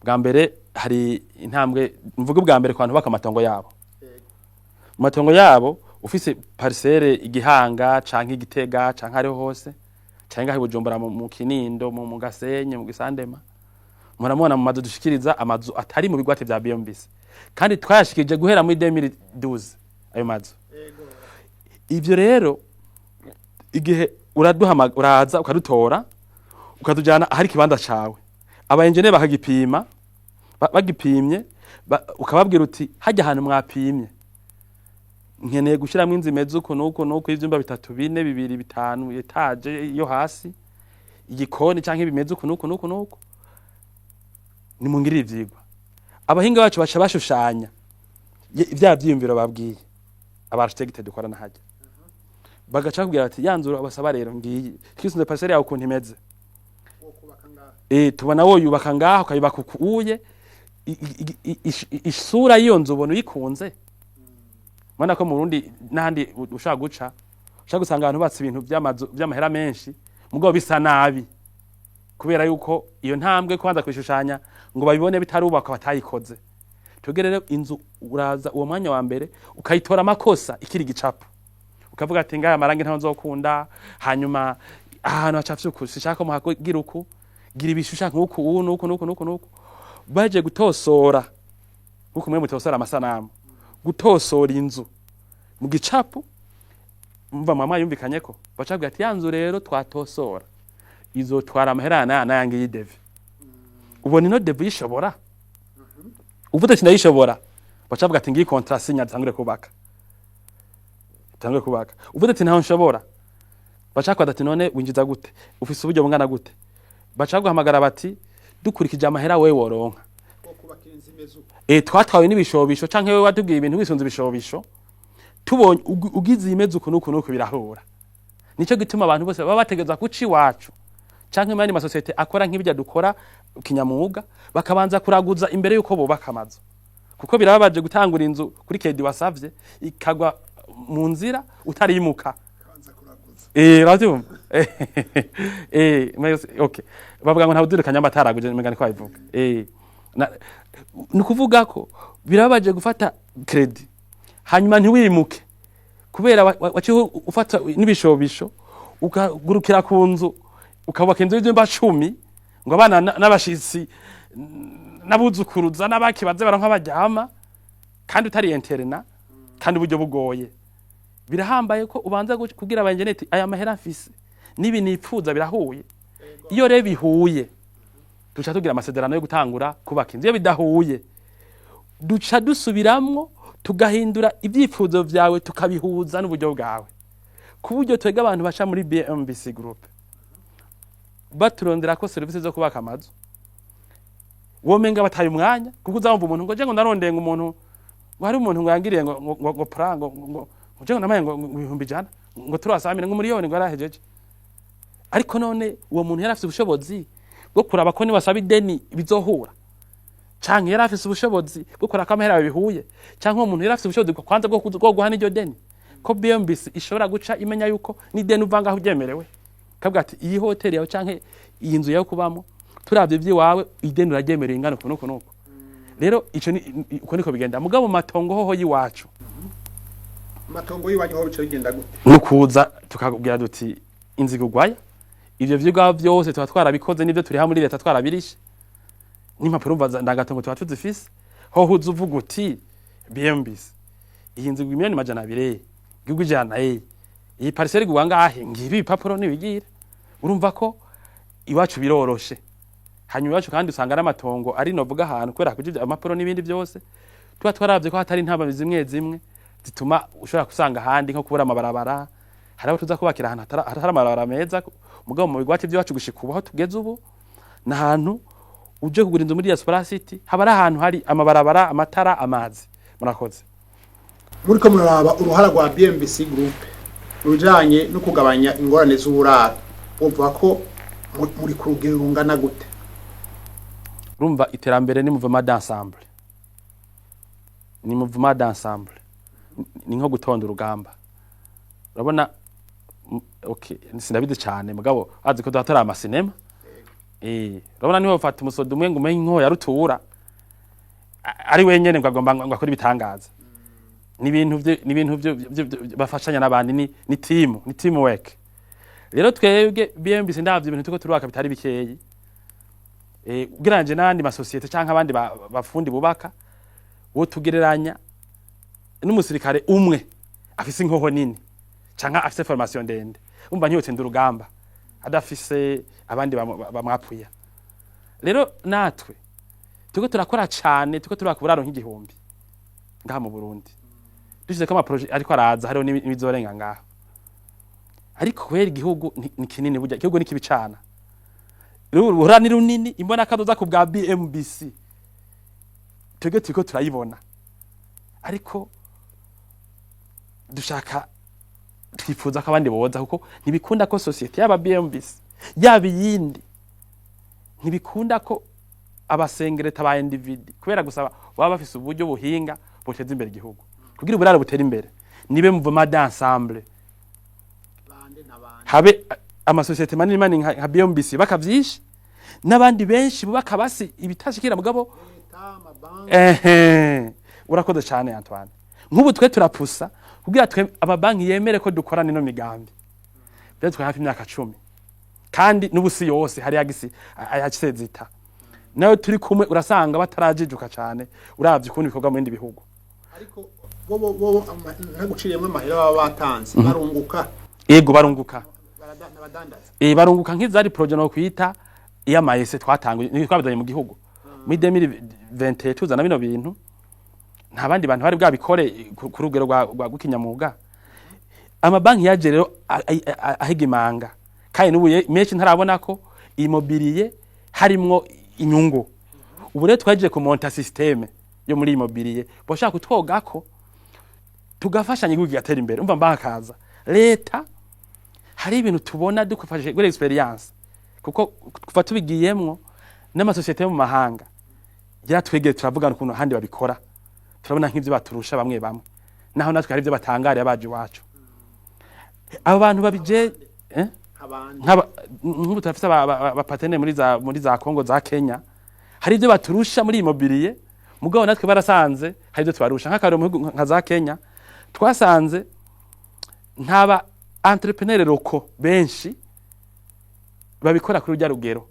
Bwa mbere hari intambwe mvuga ubwa mbere ku bantu baka amatongo yabo. Mu matongo yabo, ufise parcelle igihanga canke igitega canke ariho hose. Canke ngaha i Bujumbura mu Kinindo, mu Gasenyi, mu Gisandema, muramubona mu mazu dushikiriza, amazu atari mu bigwati vya BMBC, kandi twayashikirije guhera muri 2012 ayo mazu. Ivyo rero, igihe uraduhama, uraza ukadutora, ukatujana ahari ikibanza cawe, aba engineer bakagipima, bagipimye, ukababwira uti: "Hajya ahantu mwapimye nkeneye gushiramwo inzu imeze uku nuku nuku, y'ivyumba bitatu, bine, bibiri, bitanu, étage yo hasi, igikoni, canke bimeze uku nuku nuku nuku, nimungirire ivyigwa." Abahinga bacu baca bashushanya vya vyiyumviro babwiye aba architecte dukorana hajya, bagaca bakubwira bati: "Ya nzu basaba rero ngiyi, twisunze parcelle yawe ukuntu imeze." Wo kubaka ngaha. Tubona woyubaka ngaho, ukayubaka uku uye isura y'iyo nzu ubona uyikunze. Ubona ko mu Burundi n'ahandi ushaka guca, ushaka gusanga abantu batse ibintu vy'amazu vy'amahera menshi, mugabo bisa nabi, kubera yuko iyo ntambwe kubanza kubishushanya ngo babibone bitarubakwa batayikoze. Twebwe rero inzu uraza uwo mwanya wa mbere ukayitora amakosa ikiri gicapo, ukavuga ati: "Ngaya amarangi ntayo nzokunda, hanyuma ahantu hacafye uku sinshaka ko muhagira uku, gira ibishusha nk'uku ubu n'uku n'uku n'uku n'uku." Baje gutosora nk'uko mwe mutosora amasanamu, gutosora inzu mu gicapo, mva mama yumvikanye ko bacabwira ati: "Ya nzu rero twatosora izotwara amahera aya n'aya n'aya, ngiyi devis. Ubona ino devis uyishobora?" Uvuze ati: "Ndayishobora," bacavuga ati: "Ngiyi contrat, sinya, dutangure kubaka, dutangure kubaka." Uvuze ati: "Ntaho nshobora," bacakwada ati: "None winjiza gute? Ufise uburyo bungana gute?" Baca guhamagara bati: "Dukurikije amahera wewe woronka Wo kubaka inzu imeze uko." Twatwawe n'ibishobisho, canke wewe watubwiye ibintu wisunze ibishobisho, tubonye ugize imeze uku n'uku n'uku birahura. Nico gituma abantu bose baba bategerezwa kuca iwacu canke mu yandi masosiyete akora nk'ibyo dukora kinyamwuga, bakabanza kuraguza imbere yuko bubaka amazu, kuko birababaje gutangura inzu kuri crédit wasavye ikagwa mu nzira utarimuka. Kabanza kuraguza. Uravyumva? Okay, bavuga ngo ntawe uzirikanya abataraguje, menga niko babivuga. Ni ukuvuga ko birababaje gufata crédit hanyuma ntiwimuke kubera waciye ufata n'ibishobisho, ukagurukira ku nzu, ukubaka inzu y'ivyumba 10 ngo abana n'abashitsi n'abuzukuruza n'abaki baze baronka baryama, kandi utari interna, kandi uburyo bugoye. Birahambaye ko ubanza kugira abanjeneti: "Aya mahera mfise nibi nipfuza birahuye?" Iyo rero bihuye, duca tugira amasezerano yo gutangura kubaka inzu. Iyo bidahuye, duca dusubiramwo, tugahindura ibyifuzo vyawe, tukabihuza n'uburyo bwawe, ku buryo twebwe abantu baca muri BMBC Group baturondera ko serivisi zo kubaka amazu, womenga bataye umwanya, kuko uzamva umuntu ngo je ngo ndarondeye, ngo umuntu ngo hari umuntu ngo yangiriye ngo plan ngo je ngo namaye ngo 100,000, ngo turasamire, ngo miliyoni, ngo yarahejeje. Ariko none uwo muntu yari afise ubushobozi bwo kuraba ko niwasaba ideni bizohura, canke yari afise ubushobozi bwo kuraba ko amahera yawe bihuye, canke uwo muntu yari afise ubushobozi kwanza bwo guha n'iryo deni, ko BMBC ishobora guca imenya yuko n'ideni uva ngaho uryemerewe, kavuga ati: "Iyi hoteli yawe canke iyi nzu yawe kubamo, turavye ivy'iwawe, ideni uraryemerewe ingana uku nuku nuku." Rero ico ni uko niko bigenda. Mugabo mu matongo hoho y'iwacu, Amatongo y'iwanyu ho bica bigenda gute? Nukuza tukakubwira duti: "Inzigo ugwaya." Ivyo vyigwa vyose tuba twarabikoze, n'ivyo turiha muri leta twarabirishe, n'impapuro mva ndangatongo tuba tuzifise. Hoho uza uvuga uti: "BMBC, iyi nzu igura 200,000,000, igurwa 100, iyi parcelle igurwa ngahe, ngibi ibipapuro nibigira." Urumva ko iwacu biroroshe. Hanyuma iwacu kandi usanga ari amatongo ari novuga ahantu kubera kuja amapuro n'ibindi byose tuba twaravye ko hatari intambamyi zimwe zimwe zituma ushobora gusanga ahandi, nko kubura amabarabara. Hari abo tuza kubakira ahantu hatari amabarabara meza, mugabo mu bigwati by'iwacu gushika ubu aho tugeze ubu, ni ahantu uje kugura inzu muri Diaspora City haba ari ahantu hari amabarabara, amatara, amazi. Murakoze. Muriko muraraba uruhara rwa BMBC Group mu bijanye no kugabanya ingorane z'uburaro, wovuga ko muri ku rugero rungana gute? Urumva, iterambere ni mouvement d'ensemble, ni mouvement d'ensemble, ni nko gutonda urugamba. Urabona, okay, sinabizi cyane, mugabo azi ko duhatora amasinema. Urabona niba ufata umusoda umwe ngo umenye inko ya rutura ari wenyene ngo agomba ngo akore ibitangaza, ni ibintu bafashanya n'abandi, ni team, ni team work. Rero twebwe BMBC, ndavye ibintu turiko turubaka bitari bikeyi, ugereranyije n'ayandi masosiyete canke abandi bafundi bubaka, wo tugereranya n'umusirikare umwe afise inkoho nini canke afise formation ndende. Umva, ntiyotsinda urugamba adafise abandi bamwapfuya. Rero natwe turiko turakora cane, turiko turubaka uburaro nk'igihumbi ngaha mu Burundi, dushizeko ama projets ariko araza, hariho n'ibizorenga ngaho. Ariko kubera igihugu ni kinini, burya igihugu ni kibicana, uruhura ni runini. Imbona kazoza ku bwa BMBC twebwe turiko turayibona, ariko dushaka, twifuza ko abandi boza, kuko ntibikunda ko société yaba BMBC yaba iyindi, ntibikunda ko abasengereta ba individu, kubera gusa baba bafise uburyo buhinga buteza imbere igihugu. Kugira uburaro butere imbere, nibe mouvement d'ensemble. Bande n'abandi? Habe amasosiyete manini manini nka BMBC bakavyisha n'abandi benshi bubaka basi ibitashikira mugabo. Leta, amabanki. Ehe, urakoze cyane, Antoine. Nk'ubu twe turapusa kugira twe amabanki yemere ko dukorana ino migambi. Byatwaye hafi imyaka 10, kandi n'ubusi yose hari yagisi ayakisezita nayo turi kumwe, urasanga batarajijuka cyane uravye ukuntu bikorwa mu bindi bihugu. Ariko bo ntaguciriyemwo, amahera baba batanze barunguka? Yego, barunguka. N'abadandaza. Barunguka. Nk'izari projet no kwita iy'amayese twatanguye, ni twabizanye mu gihugu muri 2021, tuzana bino bintu, nta bandi bantu bari bwabikore ku rugero rwa gukinyamuga. Amabanki yaje rero ahiga imanga, kandi n'ubu menshi ntarabona ko immobilier harimwo inyungu. Ubu rero twagiye kumonta système yo muri immobilier, boshaka kutwogako tugafashanya, igihugu kigatera imbere. Umva, mbakaza leta, hari ibintu tubona dukufashije kuri expérience, kuko kuva tubigiyemwo n'amasosiyete yo mu mahanga yaratwegeye, turavugana ukuntu ahandi babikora, turabona nk'ivyo baturusha bamwe bamwe, naho natwe hari ivyo batangariye abaje iwacu, abo bantu babije, eh? Abandi? Nk'ubu turafise aba partenaires muri za Congo, za Kenya, hari ibyo baturusha muri immobilier, mugabo natwe barasanze hari ibyo tubarusha. Nk'akarorero, mu bihugu nka za Kenya twasanze ntaba entrepreneur locaux benshi babikora kuri rujya rugero.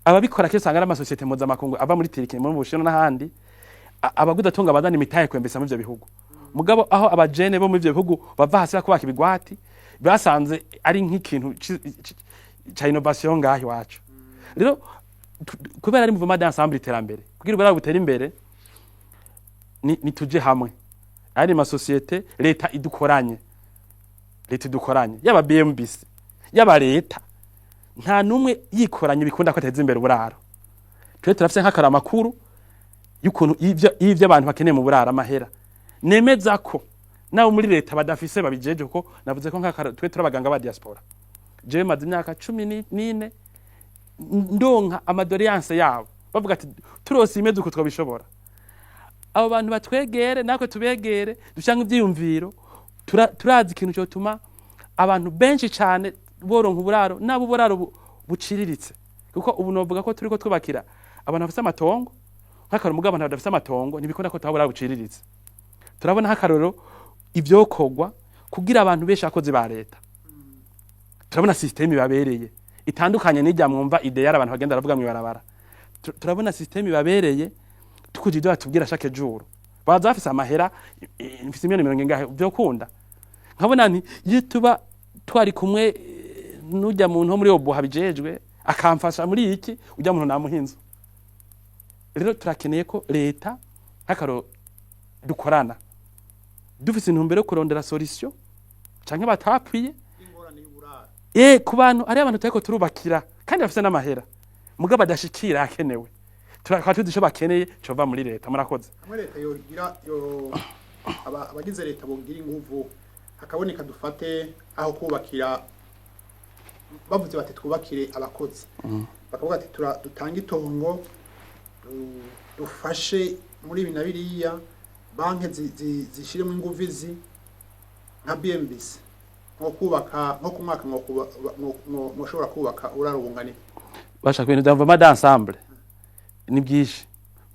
Ababikora kenshi usanga ari amasosiyete mpuzamakungu ava muri Turquie, muri Bushinwa n'ahandi, abagudatunga bazana imitahe kwembesa muri ivyo bihugu. Mugabo aho abajene bo muri ivyo bihugu bava hasi bakubaka ibigwati, basanze ari nk'ikintu ca innovation ngaho iwacu. Rero kubera ari mouvement d'ensemble, iterambere, kugira uburaro butere imbere, ni tuje hamwe ari masosiyete, leta idukoranye, leta idukoranye, yaba BMBC yaba leta, nta numwe yikoranye bikunda ko ateza imbere uburaro. Twe turafise nk'akara makuru y'ukuntu ivyo abantu bakeneye mu buraro, amahera nemeza ko nabo muri leta badafise babijeje, kuko navuze ko nk'akara twe turi abaganga ba diaspora. Jewe maze imyaka 14 ndonka ama doléances yabo, bavuga ati turose imeze uko twabishobora. Abo bantu batwegere, natwe tubegere, dushange ivyiyumviro. Turazi ikintu cyotuma abantu benshi cane boronka uburaro, nabo uburaro buciriritse, kuko ubu novuga ko turiko twubakira abantu bafise amatongo. Nk'akaroro, mugabo abantu badafise amatongo ntibikunda ko tuha uburaro buciriritse. Turabona nk'akarorero ivyokorwa kugira abantu benshi, abakozi ba leta, turabona système ibabereye itandukanye n'ijya mwumva idéal abantu bagenda baravuga mw'ibarabara. Turabona système ibabereye tukuje ibyo batubwira chaque jour. Baza bafise amahera, mfise miliyoni mirongo ingahe, vyokunda. Nkabona nti iyo tuba twari kumwe n'ujya muntu wo muri obuha bijejwe akamfasha muri iki, ujya muntu namuha inzu. Rero turakeneye ko leta nk'akaro dukorana, dufise intumbero yo kurondera solution canke batapwiye Ingorane y'uburaro. Ku bantu, ari abantu turiko turubakira kandi bafise n'amahera mugabo badashikira akenewe, turakaba tuzi ico bakeneye cova muri leta. Murakoze. Hamwe leta yogira yo abagize leta bogira inguvu, hakaboneka dufate aho kubakira, bavuze bati twubakire abakozi, bakavuga ati dutange itongo, dufashe muri ibi na biriya, banki zishiremo inguvu izi nka BMBC, nko kubaka nko ku mwaka mwoshobora kubaka uraro bungana iki? Bashaka ibintu vya mouvement d'ensemble ni byinshi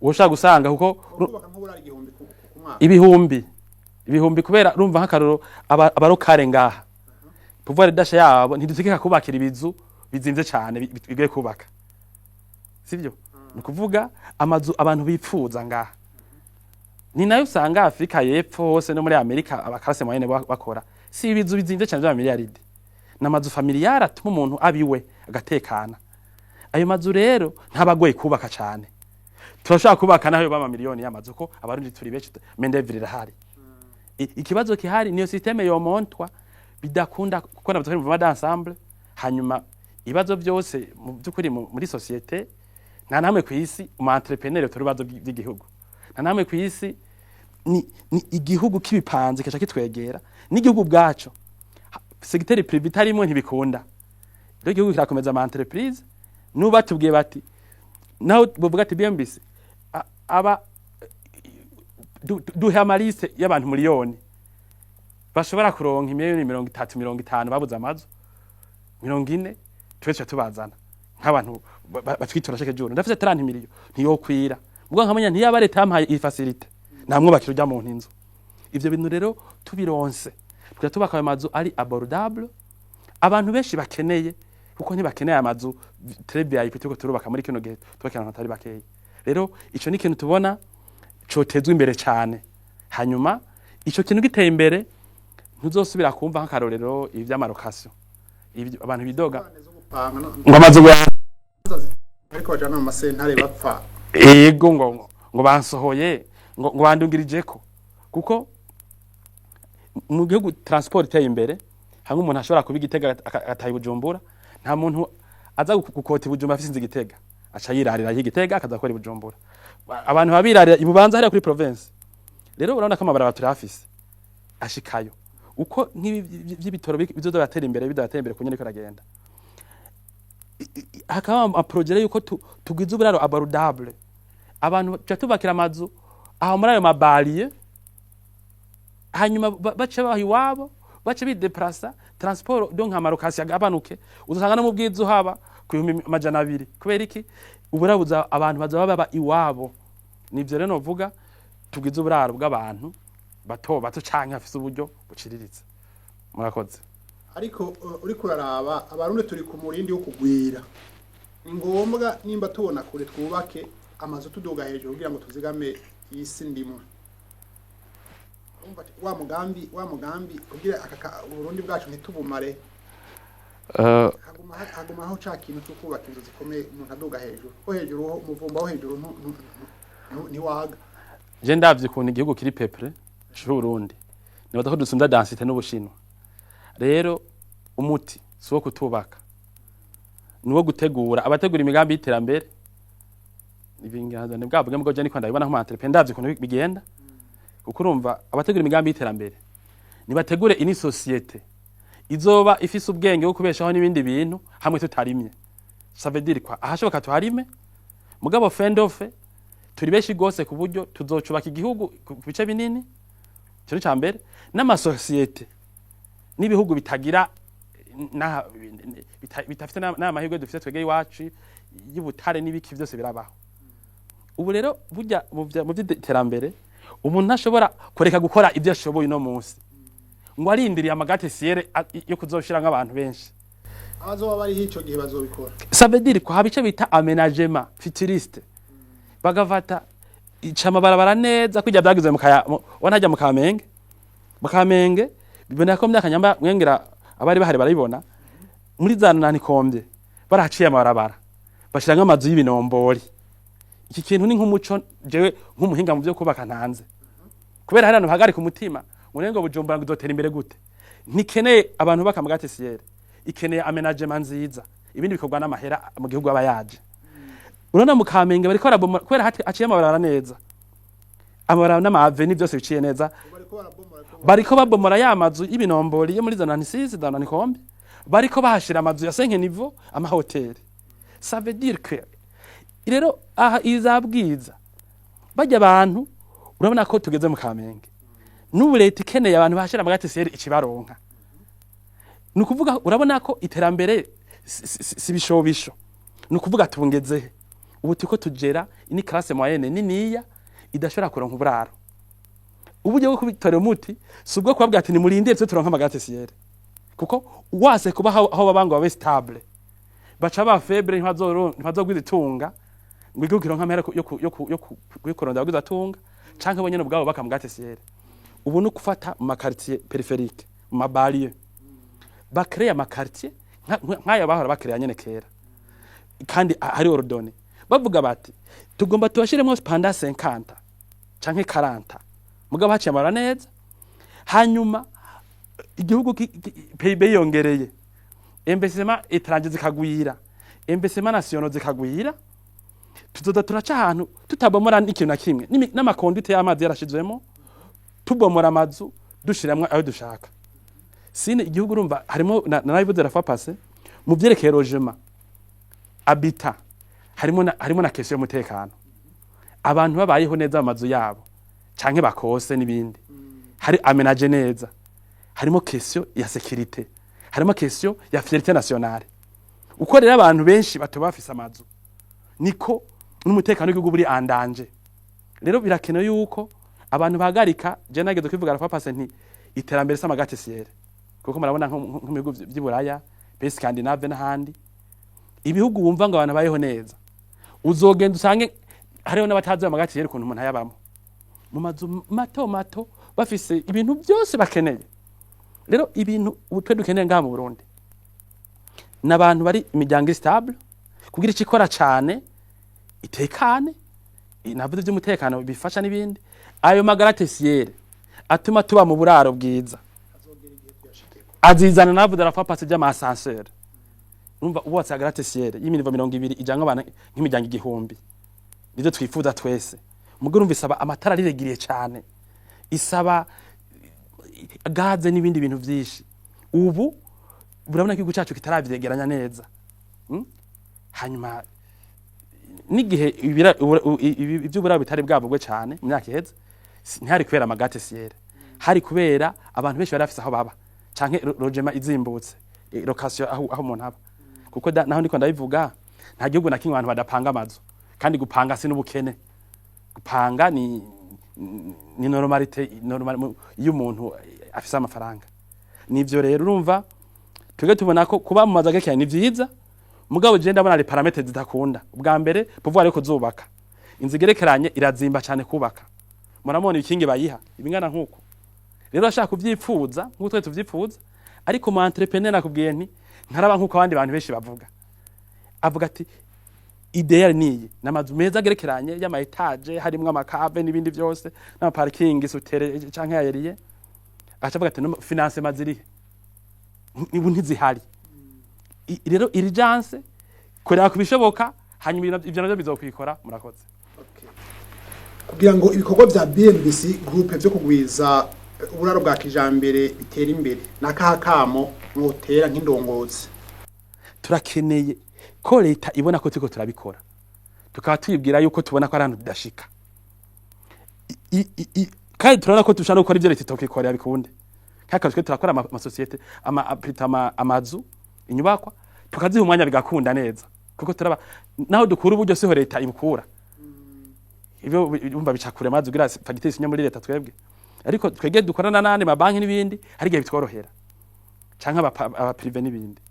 woshaka gusanga, kuko Nko kubaka nk'uburaro 1000 ku mwaka. Ibihumbi ibihumbi, kubera urumva nk'akaroro abarokare ngaha. Pouvoir d'achat yabo ntidutegeka kubakira ibizu bizimvye cane, bigoye kubaka, sivyo? Ni ukuvuga amazu abantu bipfuza ngaha. Ni nayo usanga Afrika y'Epfo hose no muri Amerika aba classe moyenne bakora, si ibizu bizimvye cane vy'amamiliyaridi, ni amazu familiale atuma umuntu abiwe agatekana. Ayo mazu rero ntabagoye kubaka cane. Turashobora kubaka naho yoba amamiliyoni y'amazu, ko Abarundi turi benshi, main d'œuvre irahari. Ikibazo kihari niyo système yomontwa bidakunda kuko nabyo turi mu d'ensemble. Hanyuma ibibazo byose mu by'ukuri muri société, nta namwe ku isi umu entrepreneur turi ibibazo by'igihugu, nta namwe ku isi. Ni igihugu kibipanze kaca kitwegera n'igihugu bwaco. Secteur privé itarimwo ntibikunda. Rero igihugu kirakomeza ama entreprise. Nuba batubwiye bati, naho bovuga ati BMBC aba duhe ama liste y'abantu miliyoni bashobora kuronka 30 miliyoni, 50 babuze amazu, 40, twe tuca tubazana nk'abantu batwitura chaque jour. Ndafise 30 millions, ntiyokwira, ubwo nkamenya ntiyaba leta yampaye iyi facilité, namwubakira urya muntu inzu. Ivyo bintu rero tubironse, tuja tubaka ayo mazu ari abordable abantu benshi bakeneye, kuko ntibakeneye amazu très VIP turiko turubaka muri kino gihe, tubakira abantu batari bakeya. Rero ico ni ikintu tubona cotezwa imbere cane. Hanyuma ico kintu giteye imbere, ntuzosubira kumva nk'akarorero ibi vy'ama location, ibi abantu bidoga zo gupanga ngo amazu ariko bajana mu masentare bapfa. Ego, ngo bansohoye, ngo bandungirijeko, kuko mu gihugu transport iteye imbere, hamwe umuntu ashobora kuba Igitega agataha i Bujumbura, nta muntu aza gukota i Bujumbura afise inzu i Gitega, aca yirarira Igitega akaza gukora i Bujumbura. Abantu babirarira i Bubanza hariya kuri province. Rero urabona ko amabarabara turafise ashikayo, uko nk'ibi vy'ibitoro bizoza biratera imbere, bidatera imbere kunyene aragenda, hakaba ama projets yuko tugwiza uburaro abordable. Abantu tuca tubakira amazu aho muri ayo mabariye, hanyuma bace baha iwabo, bace bideplasa, transport, donc ama location agabanuke. Uzasanga no mu Bwiza uhaba ku 200,000. Kubera iki? Uburabuza abantu bazaba baba iwabo. Nivyo rero novuga, tugwize uburaro bw'abantu bato bato canke bafise uburyo buciriritse. Murakoze. Ariko uriko uraraba, Abarundi turi ku murindi wo kugwira. Ni ngombwa nimba tubona kure twubake amazu tuduga hejuru kugira ngo tuzigame iyi si ndimwe. Urumva ati, wa mugambi kugira Uburundi bwacu ntitubumare, hagumaho ca kintu cyo kubaka inzu zikomeye, umuntu aduga hejuru, ko hejuru ho umuvumba wo hejuru ntiwaga. Je ndavye ukuntu igihugu kiri peuplé c'Uburundi, nibaza ko dusumvya densité n'Ubushinwa. Rero umuti si uwo kutubaka, ni uwo gutegura abategura imigambi y'iterambere. Ibingano bwa bwe bwo je niko ndabibona nk'umu entrepreneur, ndavye ukuntu bigenda, kuko urumva abategura imigambi y'iterambere nibategure ini société izoba ifise ubwenge bwo kubeshaho n'ibindi bintu hamwe tutarimye. Ça veut dire quoi? Ahashoboka tuharime, mugabo fendofe turi benshi gose ku buryo tuzocubaka igihugu ku bice binini. Ico ni mbere n'amasosiyete n'ibihugu bitagira bitafite n'amahirwe dufite twebwe iwacu y'ubutare n'ibiki byose birabaho. Ubu rero burya mu vy'iterambere umuntu ntashobora kureka gukora ibyo ashoboye uno munsi ngo arindiriye ama gratte-ciel yo kuzoshira nk'abantu benshi. Abazoba bariho ico gihe bazobikora. Ça veut dire ko haba ico bita aménagement futuriste, bagafata ica amabarabara neza kujya byagize mu kaya ubona hajya mu Kamenge. Mu Kamenge biboneka ko mu myaka nyamba mwengera abari bahari barabibona, muri za Nanikombe barahaciye amabarabara, bashira nk'amazu y'ibinombori. Iki kintu ni nk'umuco jewe nk'umuhinga mu byo kubaka ntanze, kubera hari abantu bahagarika umutima ngo ngo Bujumbura ngo izotera imbere gute. Ntikeneye abantu bubaka mu gratte-ciel, ikeneye aménagement nziza. Ibindi bikorwa n'amahera mu gihugu aba yaje. Urabona mu Kamenge bariko barabomora kubera haciye amabarabara neza, amabarabara n'ama avenues byose biciye neza. Bariko barabomora ko Bariko babomora ya mazu y'ibinombori yo muri za Nanisisi, za Nanikombe, bariko bahashira amazu ya 5 niveaux, amahoteli. Ça veut dire que rero aha iza Bwiza bajya abantu, urabona ko tugeze mu Kamenge n'ubu leta ikeneye abantu bahashira ama gratte-ciel ikibaronka. Ni ukuvuga urabona ko iterambere si bishobisho. Ni ukuvuga tubungezehe ubu? Turiko tugera ini classe moyenne niniya idashobora kuronka uburaro. Uburyo bwo kubitorera umuti si ubwo kubabwira ati nimurindire twe turonka ama gratte-ciel, Kuko wase kuba aho baba ngo babe stable, baca ba faible, ntibazogwiza itunga ngo igihugu kironke amahera yo kurondera abagwiza atunga, canke bo nyene ubwabo bakamugate siyere. Ubu ni gufata mu ma quartier périphérique, mu ma banlieue, bakreye ama quartier nk'aya bahora bakreye nyene kera, kandi hari ordonné. Bavuga bati tugomba tubashiremo pendant 50 canke 40, mugabo haciye amara neza, hanyuma igihugu PIB yongereye, investissement étranger zikagwira, investissement national zikagwira, tuzoza turaca ahantu tutabomora n'ikintu na kimwe, n'ama conduites y'amazi yarashizwemo, tubomora amazu dushiramwo ayo dushaka. Sine igihugu urumva harimo narabivuze la fois passée mu vyerekeye logement, habitat, harimo na question y'umutekano. Abantu babayeho neza mu mazu yabo canke bakose n'ibindi, hari aménagé neza, harimo question ya sécurité, harimo question ya fierté nationale. Uko rero abantu benshi batoba bafise amazu, niko n'umutekano w'igihugu buri en danger. Rero birakenewe yuko abantu bahagarika. Je nageze kwivuga la fois passée nti iterambere si ama gratte-ciel, kuko murabona nko mu bihugu vy'i Buraya, pays Scandinave n'ahandi, ibihugu wumva ngo abantu bayeho neza, uzogenda usange hariho n'abatazi ayo ma gratte-ciel ukuntu umuntu ayabamo mu mazu mato mato, bafise ibintu byose bakeneye. Rero ibintu ubu twe dukeneye ngaha mu Burundi ni abantu bari imiryango stable, kugira icyo ikora cane itekane. Navuze by'umutekano bifasha n'ibindi, ayo ma gratte-ciel atuma tuba mu buraro bwiza azizana. Navuze la fois passée by'ama ascenseur. Urumva ubatse gratte-ciel y'imi niveau 20 ijamwo abantu nk'imiryango 1000, nivyo twifuza twese. Mugo urumva isaba amatara ariregiriye cane, isaba gaze n'ibindi bintu vyinshi. Ubu urabona ko igihugu cacu kitaravyegeranya neza. Hanyuma n'igihe ivy'uburaro bitari bwavugwe cane mu myaka iheze, ntihari kubera ama gratte-ciel, hari kubera abantu benshi bari bafise aho baba canke logement izimbutse, location aho umuntu aba. Kuko naho ndiko ndabivuga, nta gihugu na kimwe abantu badapanga amazu. Kandi gupanga si n'ubukene, gupanga ni normalité normal iyo umuntu afise amafaranga. Nivyo rero urumva twebwe tubona ko kuba mu mazu agerekeranye ni vyiza, mugabo je ndabona les paramètres zidakunda. Ubwa mbere, pouvoir yo kuzubaka inzu igerekeranye irazimba cane kubaka. Muramubona ibikingi bayiha ibingana nkuko. Rero ashaka kuvyipfuza nkuko twe tuvyipfuza, ariko mu entrepreneur nakubwiye nti ntaraba nkuko abandi bantu benshi bavuga. Avuga ati idéal niyi namazu meza agerekeranye y'ama étage, harimwo ama cave n'ibindi byose n'ama parking souterrain canke aérien. Aca avuga ati: "No financement zirihe?" Ubu ntizihari. Rero urgence kureba kubishoboka, hanyuma ivyo navyo bizokwikora. Murakoze. Kugira ngo ibikorwa vya BMBC Group vyo kugwiza uburaro bwa kijambere bitera imbere, nakaha kamo mwotera nk'indongozi? Turakeneye ko leta ibona ko turiko turabikora, tukaba tuyibwira yuko tubona ko ari ahantu tudashika. Kandi turabona ko dushobora no gukora ivyo leta itokwikorera bikunde. Nk'akazi twe turakora amasosiyete plutôt amazu, inyubakwa tukaziha umwanya bigakunda neza, kuko turaba naho dukura uburyo siho leta ibukura. Ibyo urumva bica kure mazi ugira fagitire isinya muri leta. Twebwe ariko twebwe dukorana n'andi mabanki n'ibindi, hari igihe bitworohera, canke aba privé n'ibindi.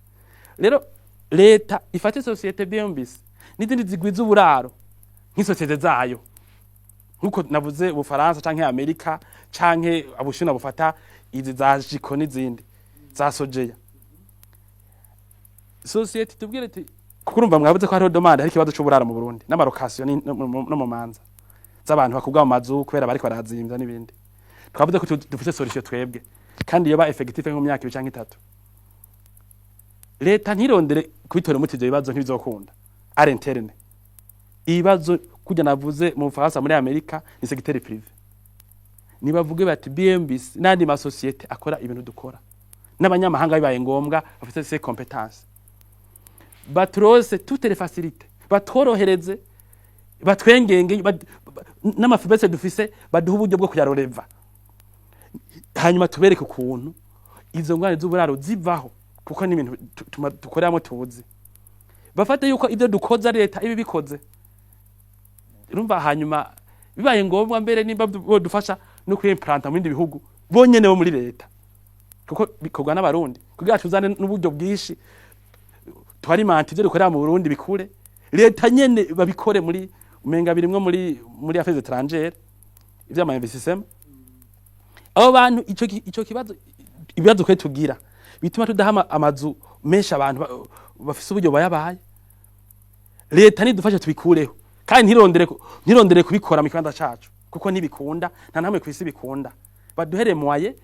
Rero leta ifate société BMBC n'izindi zigwiza uburaro nk'isosiyete zayo, nkuko navuze Ubufaransa canke Amerika canke Ubushinwa bufata izi za Jiko n'izindi za Sojeya. Société tubwire ati, kuko urumva mwavuze ko hariho demande, hari ikibazo c'uburaro mu Burundi n'ama location no mu manza z'abantu bakubwa mu mazu kubera bariko barazimvya n'ibindi. Twavuze ko dufise solution twebwe, kandi yoba effective nko mu myaka 2 canke 3. Leta ntirondere kubitora umuti ivyo bibazo, ntibizokunda à l'interne. Ibibazo kurya navuze mu Bufaransa, muri Amerika, ni secteur privé. Nibavuge bati BMBC n'andi masosiyete akora ibintu dukora n'abanyamahanga bibaye ngombwa bafite ces compétences, baturose toutes les facilités, batworohereze, batwengenge n'ama faiblesses dufise, baduhe uburyo bwo kuyaroreva, hanyuma tubereke ukuntu izo ngwane z'uburaro zivaho, kuko ni ibintu dukoreramo tuzi. Bafate yuko ibyo dukoza leta ibi bikoze, urumva. Hanyuma bibaye ngombwa mbere nimba bodufasha no kwimplanta mu bindi bihugu, bonyene bo muri leta, kuko bikorwa n'Abarundi. Kugira tuzane n'uburyo bwinshi, twarimanta ivyo dukorera mu Burundi bikure. Leta nyene babikore muri umenga birimwo muri affaires étrangères, ivy'ama investissement. Abo bantu ico kibazo, ibibazo kwe tugira bituma tudaha amazu menshi abantu bafise uburyo bayabaye. Leta nidufashe tubikureho, kandi ntirondere kubikora mu kibanza cacu, kuko ntibikunda, nta namwe kwisi bikunda. Baduhere moyen.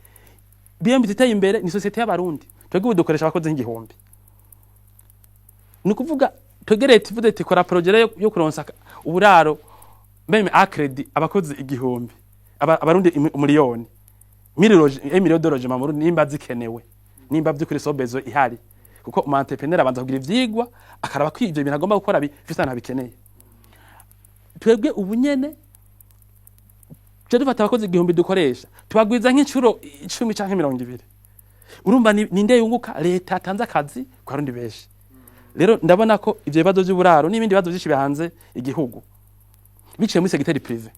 BMB iteye imbere, ni société y'Abarundi. Twebwe ubu dukoresha abakozi nk'igihumbi. Ni ukuvuga twebwe leta ivuze iti kora projet yo kuronsa uburaro, même à crédit, abakozi 1000, Abarundi umuliyoni, 1 million de logements mu Burundi, nimba zikenewe, nimba vy'ukuri ce besoin ihari, kuko umu entrepreneur abanza kugira ivyigwa, akaraba ko ivyo bintu agomba gukora bifise ahantu abikeneye. Twebwe ubu nyene tuje dufata abakozi 1000 dukoresha, tubagwiza nk'incuro 10 canke 20. Urumva ninde yunguka? Leta yatanze akazi ku Barundi benshi. Rero ndabona ko ivyo bibazo vy'uburaro n'ibindi bibazo vyinshi bihanze igihugu biciye muri secteur privé,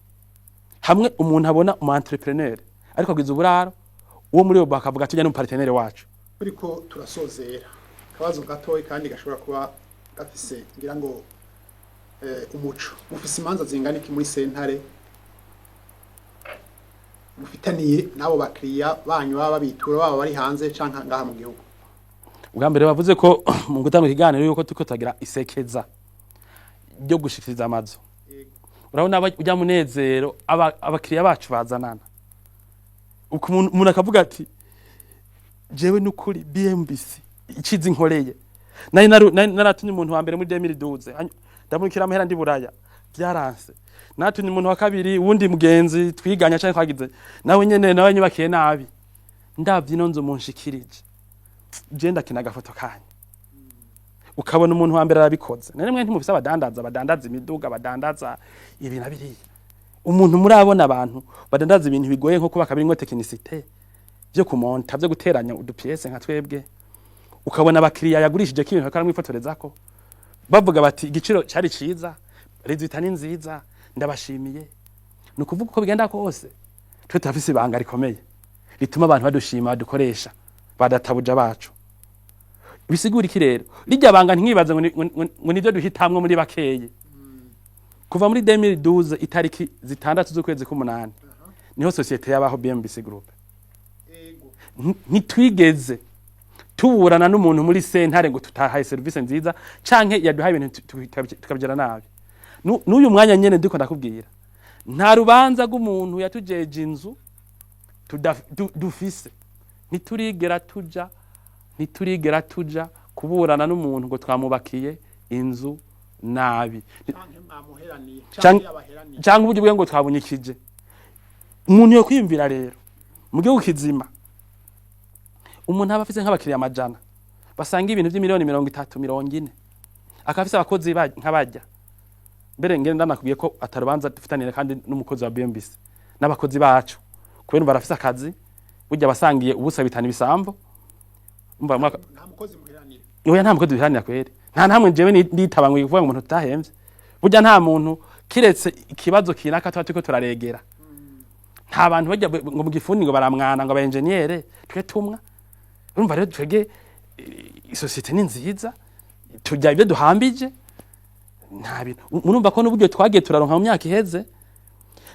hamwe umuntu abona umu entrepreneur ariko agwiza uburaro, uwo muri bo bakavuga tujya n'umu partenaire wacu. Turiko turasozera, akabazo gatoyi kandi gashobora kuba gafise, ngira ngo umuco. Mufise imanza zingana iki muri sentare mufitaniye n'abo bakiriya banyu, baba babitura, baba bari hanze canke ngaha mu gihugu? Ubwa mbere bavuze ko mu gutanga ikiganiro yuko turiko turagira isekeza ryo gushikiriza amazu. Urabona ujya munezero abakiriya bacu bazanana. Uko umuntu akavuga ati: "Jewe nukuri BMBC iciza inkoreye, nari naratumye umuntu wa mbere muri 2012, ndamurikira amahera ndi Buraya, byaranse. Natumye umuntu wa kabiri, wundi mugenzi twiganya canke twagize, nawe nyene nawe nyubakiye nabi. Ndavye ino nzu munshikirije, je ndakina agafoto kanyu." Ukabona umuntu wa mbere arabikoze. None mwe ntimufise abadandaza badandaza imiduga, badandaza ibi na biriya? Umuntu murabona abantu badandaza ibintu bigoye nko kubaka, birimwo technicité, vyo kumonta, vyo guteranya udu pièces nka twebwe, ukabona abakiriya yagurishije ko ibintu bakaramwifotorezako, bavuga bati: "Igiciro cari ciza, résultat ni nziza, ndabashimiye." Ni ukuvuga uko bigenda kose, twe turafise ibanga rikomeye rituma abantu badushima, badukoresha, badatabuja bacu. Bisigura iki rero rijya banga? Ntimwibaze ngo nivyo duhitamwo muri bakeyi. Kuva muri 2012, itariki 6 z'ukwezi k'umunani, niho société yabaho, BMBC Group. Ntitwigeze tuburana n'umuntu muri sentare ngo tutahaye service nziza canke yaduhaye ibintu tukabigira nabi. N'uyu mwanya nyene ndiko ndakubwira, nta rubanza rw'umuntu yatujeje inzu dufise. Ntiturigera tuja kuburana n'umuntu ngo twamubakiye inzu nabi Canke mwamuheraniye, canke yabaheraniye. Canke uburyo bwe ngo twabunyikije. Umuntu yo kwiyumvira rero, mu gihugu kizima, umuntu aba afise nk'abakiriya 100 basanga ibintu by'imiliyoni 30, 40, akaba afise abakozi nk'abajya mbere. Ngende ndanakubwiye ko atarubanza dufitaniye kandi n'umukozi wa BMBC n'abakozi bacu, kubera barafise akazi. Burya basangiye ubusa bitana ibisambo. Umva Nta mukozi muheranira? Oya, nta mukozi duheranira kweri, nta namwe. Jewe nditaba ngo kuvuga ngo umuntu tutahemvye, burya nta muntu, kiretse ikibazo kinaka tuba turiko turaregera. Nta bantu bajya ngo mu gifundi ngo baramwana, ngo aba engineer twe tumwa. Urumva rero twege isosiyete ni nziza, turya ibyo duhambije, nta bintu. Murumva ko n'uburyo twagiye turaronka mu myaka iheze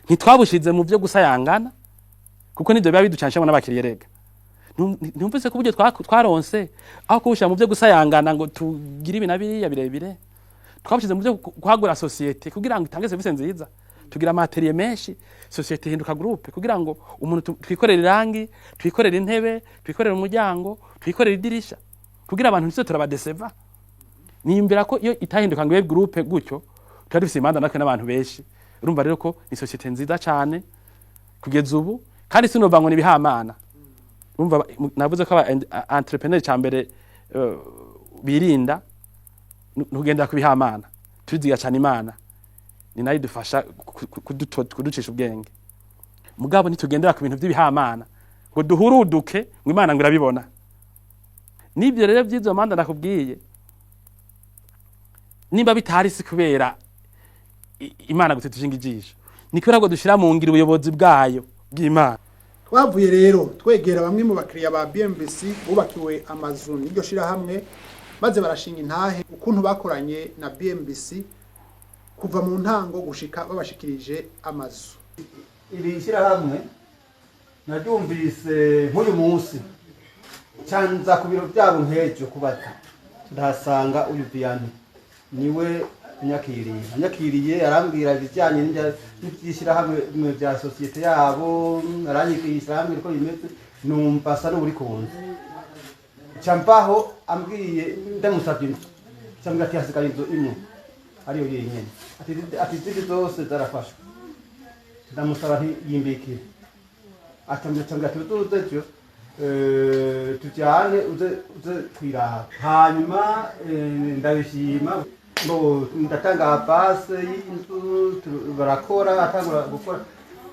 ntitwabushize mu byo gusayangana, kuko nivyo biba biducanshamo n'abakiriya. Rega ntumvise ko uburyo twaronse, aho kubushira mu byo gusayangana ngo tugire ibi na biriya birebire, twabushize mu byo kwagura société kugira ngo itange service nziza. Tugira ama ateliers menshi, société ihinduka groupe, kugira ngo umuntu twikorere irangi, twikorere intebe, twikorere umuryango, twikorere idirisha, kugira abantu ntituse turabadeseva. Niyumvira ko iyo itahinduka ngo ibe groupe gutyo, tuba dufise imanza natwe n'abantu benshi. Urumva rero ko ni société nziza cane kugeza ubu, kandi sinova ngo ni ibihamana. Urumva navuze ko aba entrepreneur ca mbere birinda ntugendera ku bihamana. Turiziga cane Imana, ni nayo idufasha kuducisha ubwenge. Mugabo ntitugendera ku bintu vy'ibihamana ngo duhuruduke ngo Imana ngo irabibona. Nibyo rero vy'izo manza ndakubwiye, nimba bitari si kubera Imana gusa dushinga ijisho, ni kubera ngo dushira mu ngiro ubuyobozi bwayo bw'Imana. Twavuye rero twegera bamwe mu bakiriya ba BMBC bubakiwe amazu n'iryo shirahamwe, maze barashinga intahe ukuntu bakoranye na BMBC kuva mu ntango gushika babashikirije amazu. Iri shyirahamwe naryumvise nk'uyu munsi, ncanza ku biro byabo nk'ejo kubaza, ndahasanga uyu Vianney, niwe anyakiriye. Anyakiriye arambwira ibijyanye n'iby'ishyirahamwe bya sosiyete yabo, aranyigisha, arambwira uko bimeze, numva asa n'uri kunze. Nca mvaho ambwiye, ndamusabye inzu, nca ati hasigaye inzu imwe ariyo yenyene, ati izindi zose zarafashwe. Ndamusaba nti yimbikire, acambwira ati uzuze ejo, tujyane uze kwiraba. Hanyuma ndabishima ngo ndatanga base y'inzu, barakora, atangura gukora.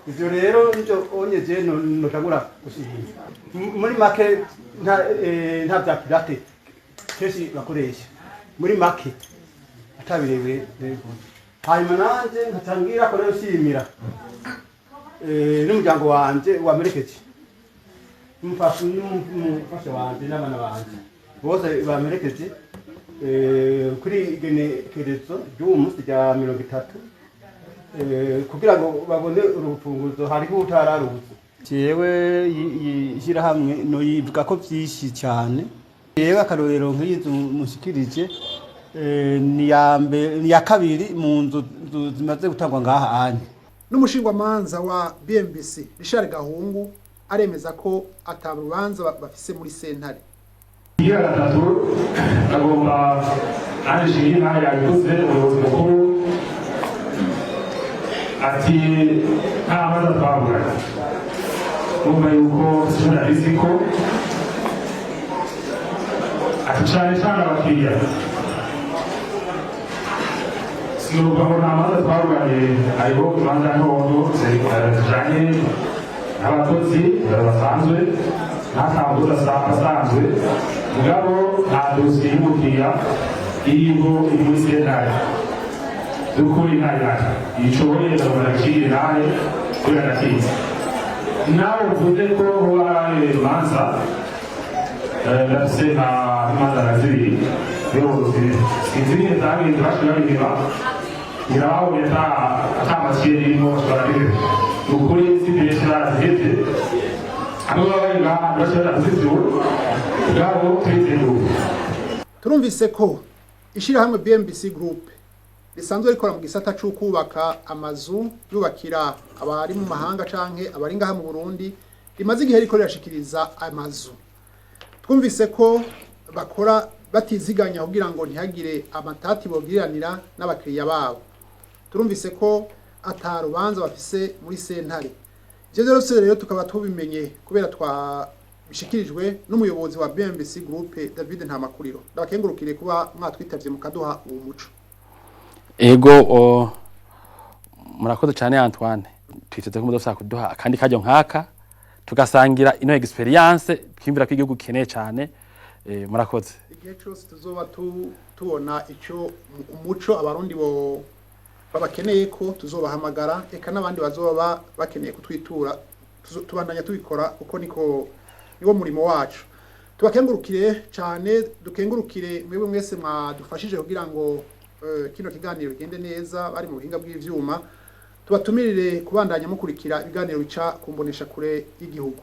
Ivyo rero nivyo onyeje notangura gushima. Muri make nta vya pirate kenshi bakoresha, muri make atabirebire bivuze. Hanyuma nanje nkaca ko rero nshimira n'umuryango wanje wamerekeje, n'umufasha wanje n'abana banje bose bamerekeje kuri igenekerezo ry'uwo munsi rya 30, kugira ngo babone urufunguzo. Hariho utararuzi. Jewe ishyirahamwe noyivuga ko vyinshi cyane. Jewe akarorero nk'iyi nzu mushikirije, ni ya mbere, ni ya kabiri mu nzu zimaze gutangwa ngaha anye. N'umushingwamanza wa BMBC Richard Gahungu aremeza ko ata rubanza bafise muri sentare. Iya gatatu, agomba nanjye nshinga intahe. Yabivuze umuyobozi mukuru ati nta manza twaburaga. Urumva yuko sinabizi ko ati cane cane abakiriya, sinuvuga ngo nta manza twaburanye. Hariho imanza ntonto zijanye n'abakozi basanzwe n'akambuza asanzwe, mugabo nta dosiye y'umukiriya iriho iri muri sentare by'ukuri, ntayihari. Icoboye ndabona nawe kubera ndakizi. Nawe uvuze ko hoba hari imanza, ndafise nka imanza nka zibiri yose, sinzi ingene zagenze, bashoboye babiheba, ngira babonye ata matière irimo, bashobora kubiheba. Ni ukuri si benshi barazihevye, hamwe baba bari ngaha ntibashobora kuzivyura, mugabo turiteguye. Turumvise ko ishirahamwe BMBC Group risanzwe rikora mu gisata cyo kubaka amazu, yubakira abari mu mahanga canke abari ngaha mu Burundi, rimaze igihe riko rirashikiriza amazu. Twumvise ko bakora batiziganya kugira ngo ntihagire amatati bogiriranira n'abakiriya babo. Turumvise ko ata rubanza bafise muri sentare. Ivyo vyose rero tukaba tubimenye kubera twabishikirijwe n'umuyobozi wa BMBC Group, David Ntamakuriro. Ndabakengurukire kuba mwatwitavye mukaduha uwo muco. Ego, murakoze cyane Antoine. Twiteze ko mudufasha kuduha akandi karyo nkaka, tugasangira ino expérience twiyumvira ko igihugu gikeneye cyane. Murakoze. Igihe cyose tuzoba tubona icyo umuco abarundi bo babakeneye ko tuzobahamagara, eka n'abandi bazoba bakeneye kutwitura, tubandanya tubikora kuko niko niwo murimo wacu. Tubakengurukire cyane, dukengurukire mwebwe mwese mwadufashije kugira ngo kino kiganiro bigende neza, bari mu buhinga bw'ivyuma. Tubatumirire kubandanya mukurikira ibiganiro bica kumbonesha kure y'igihugu.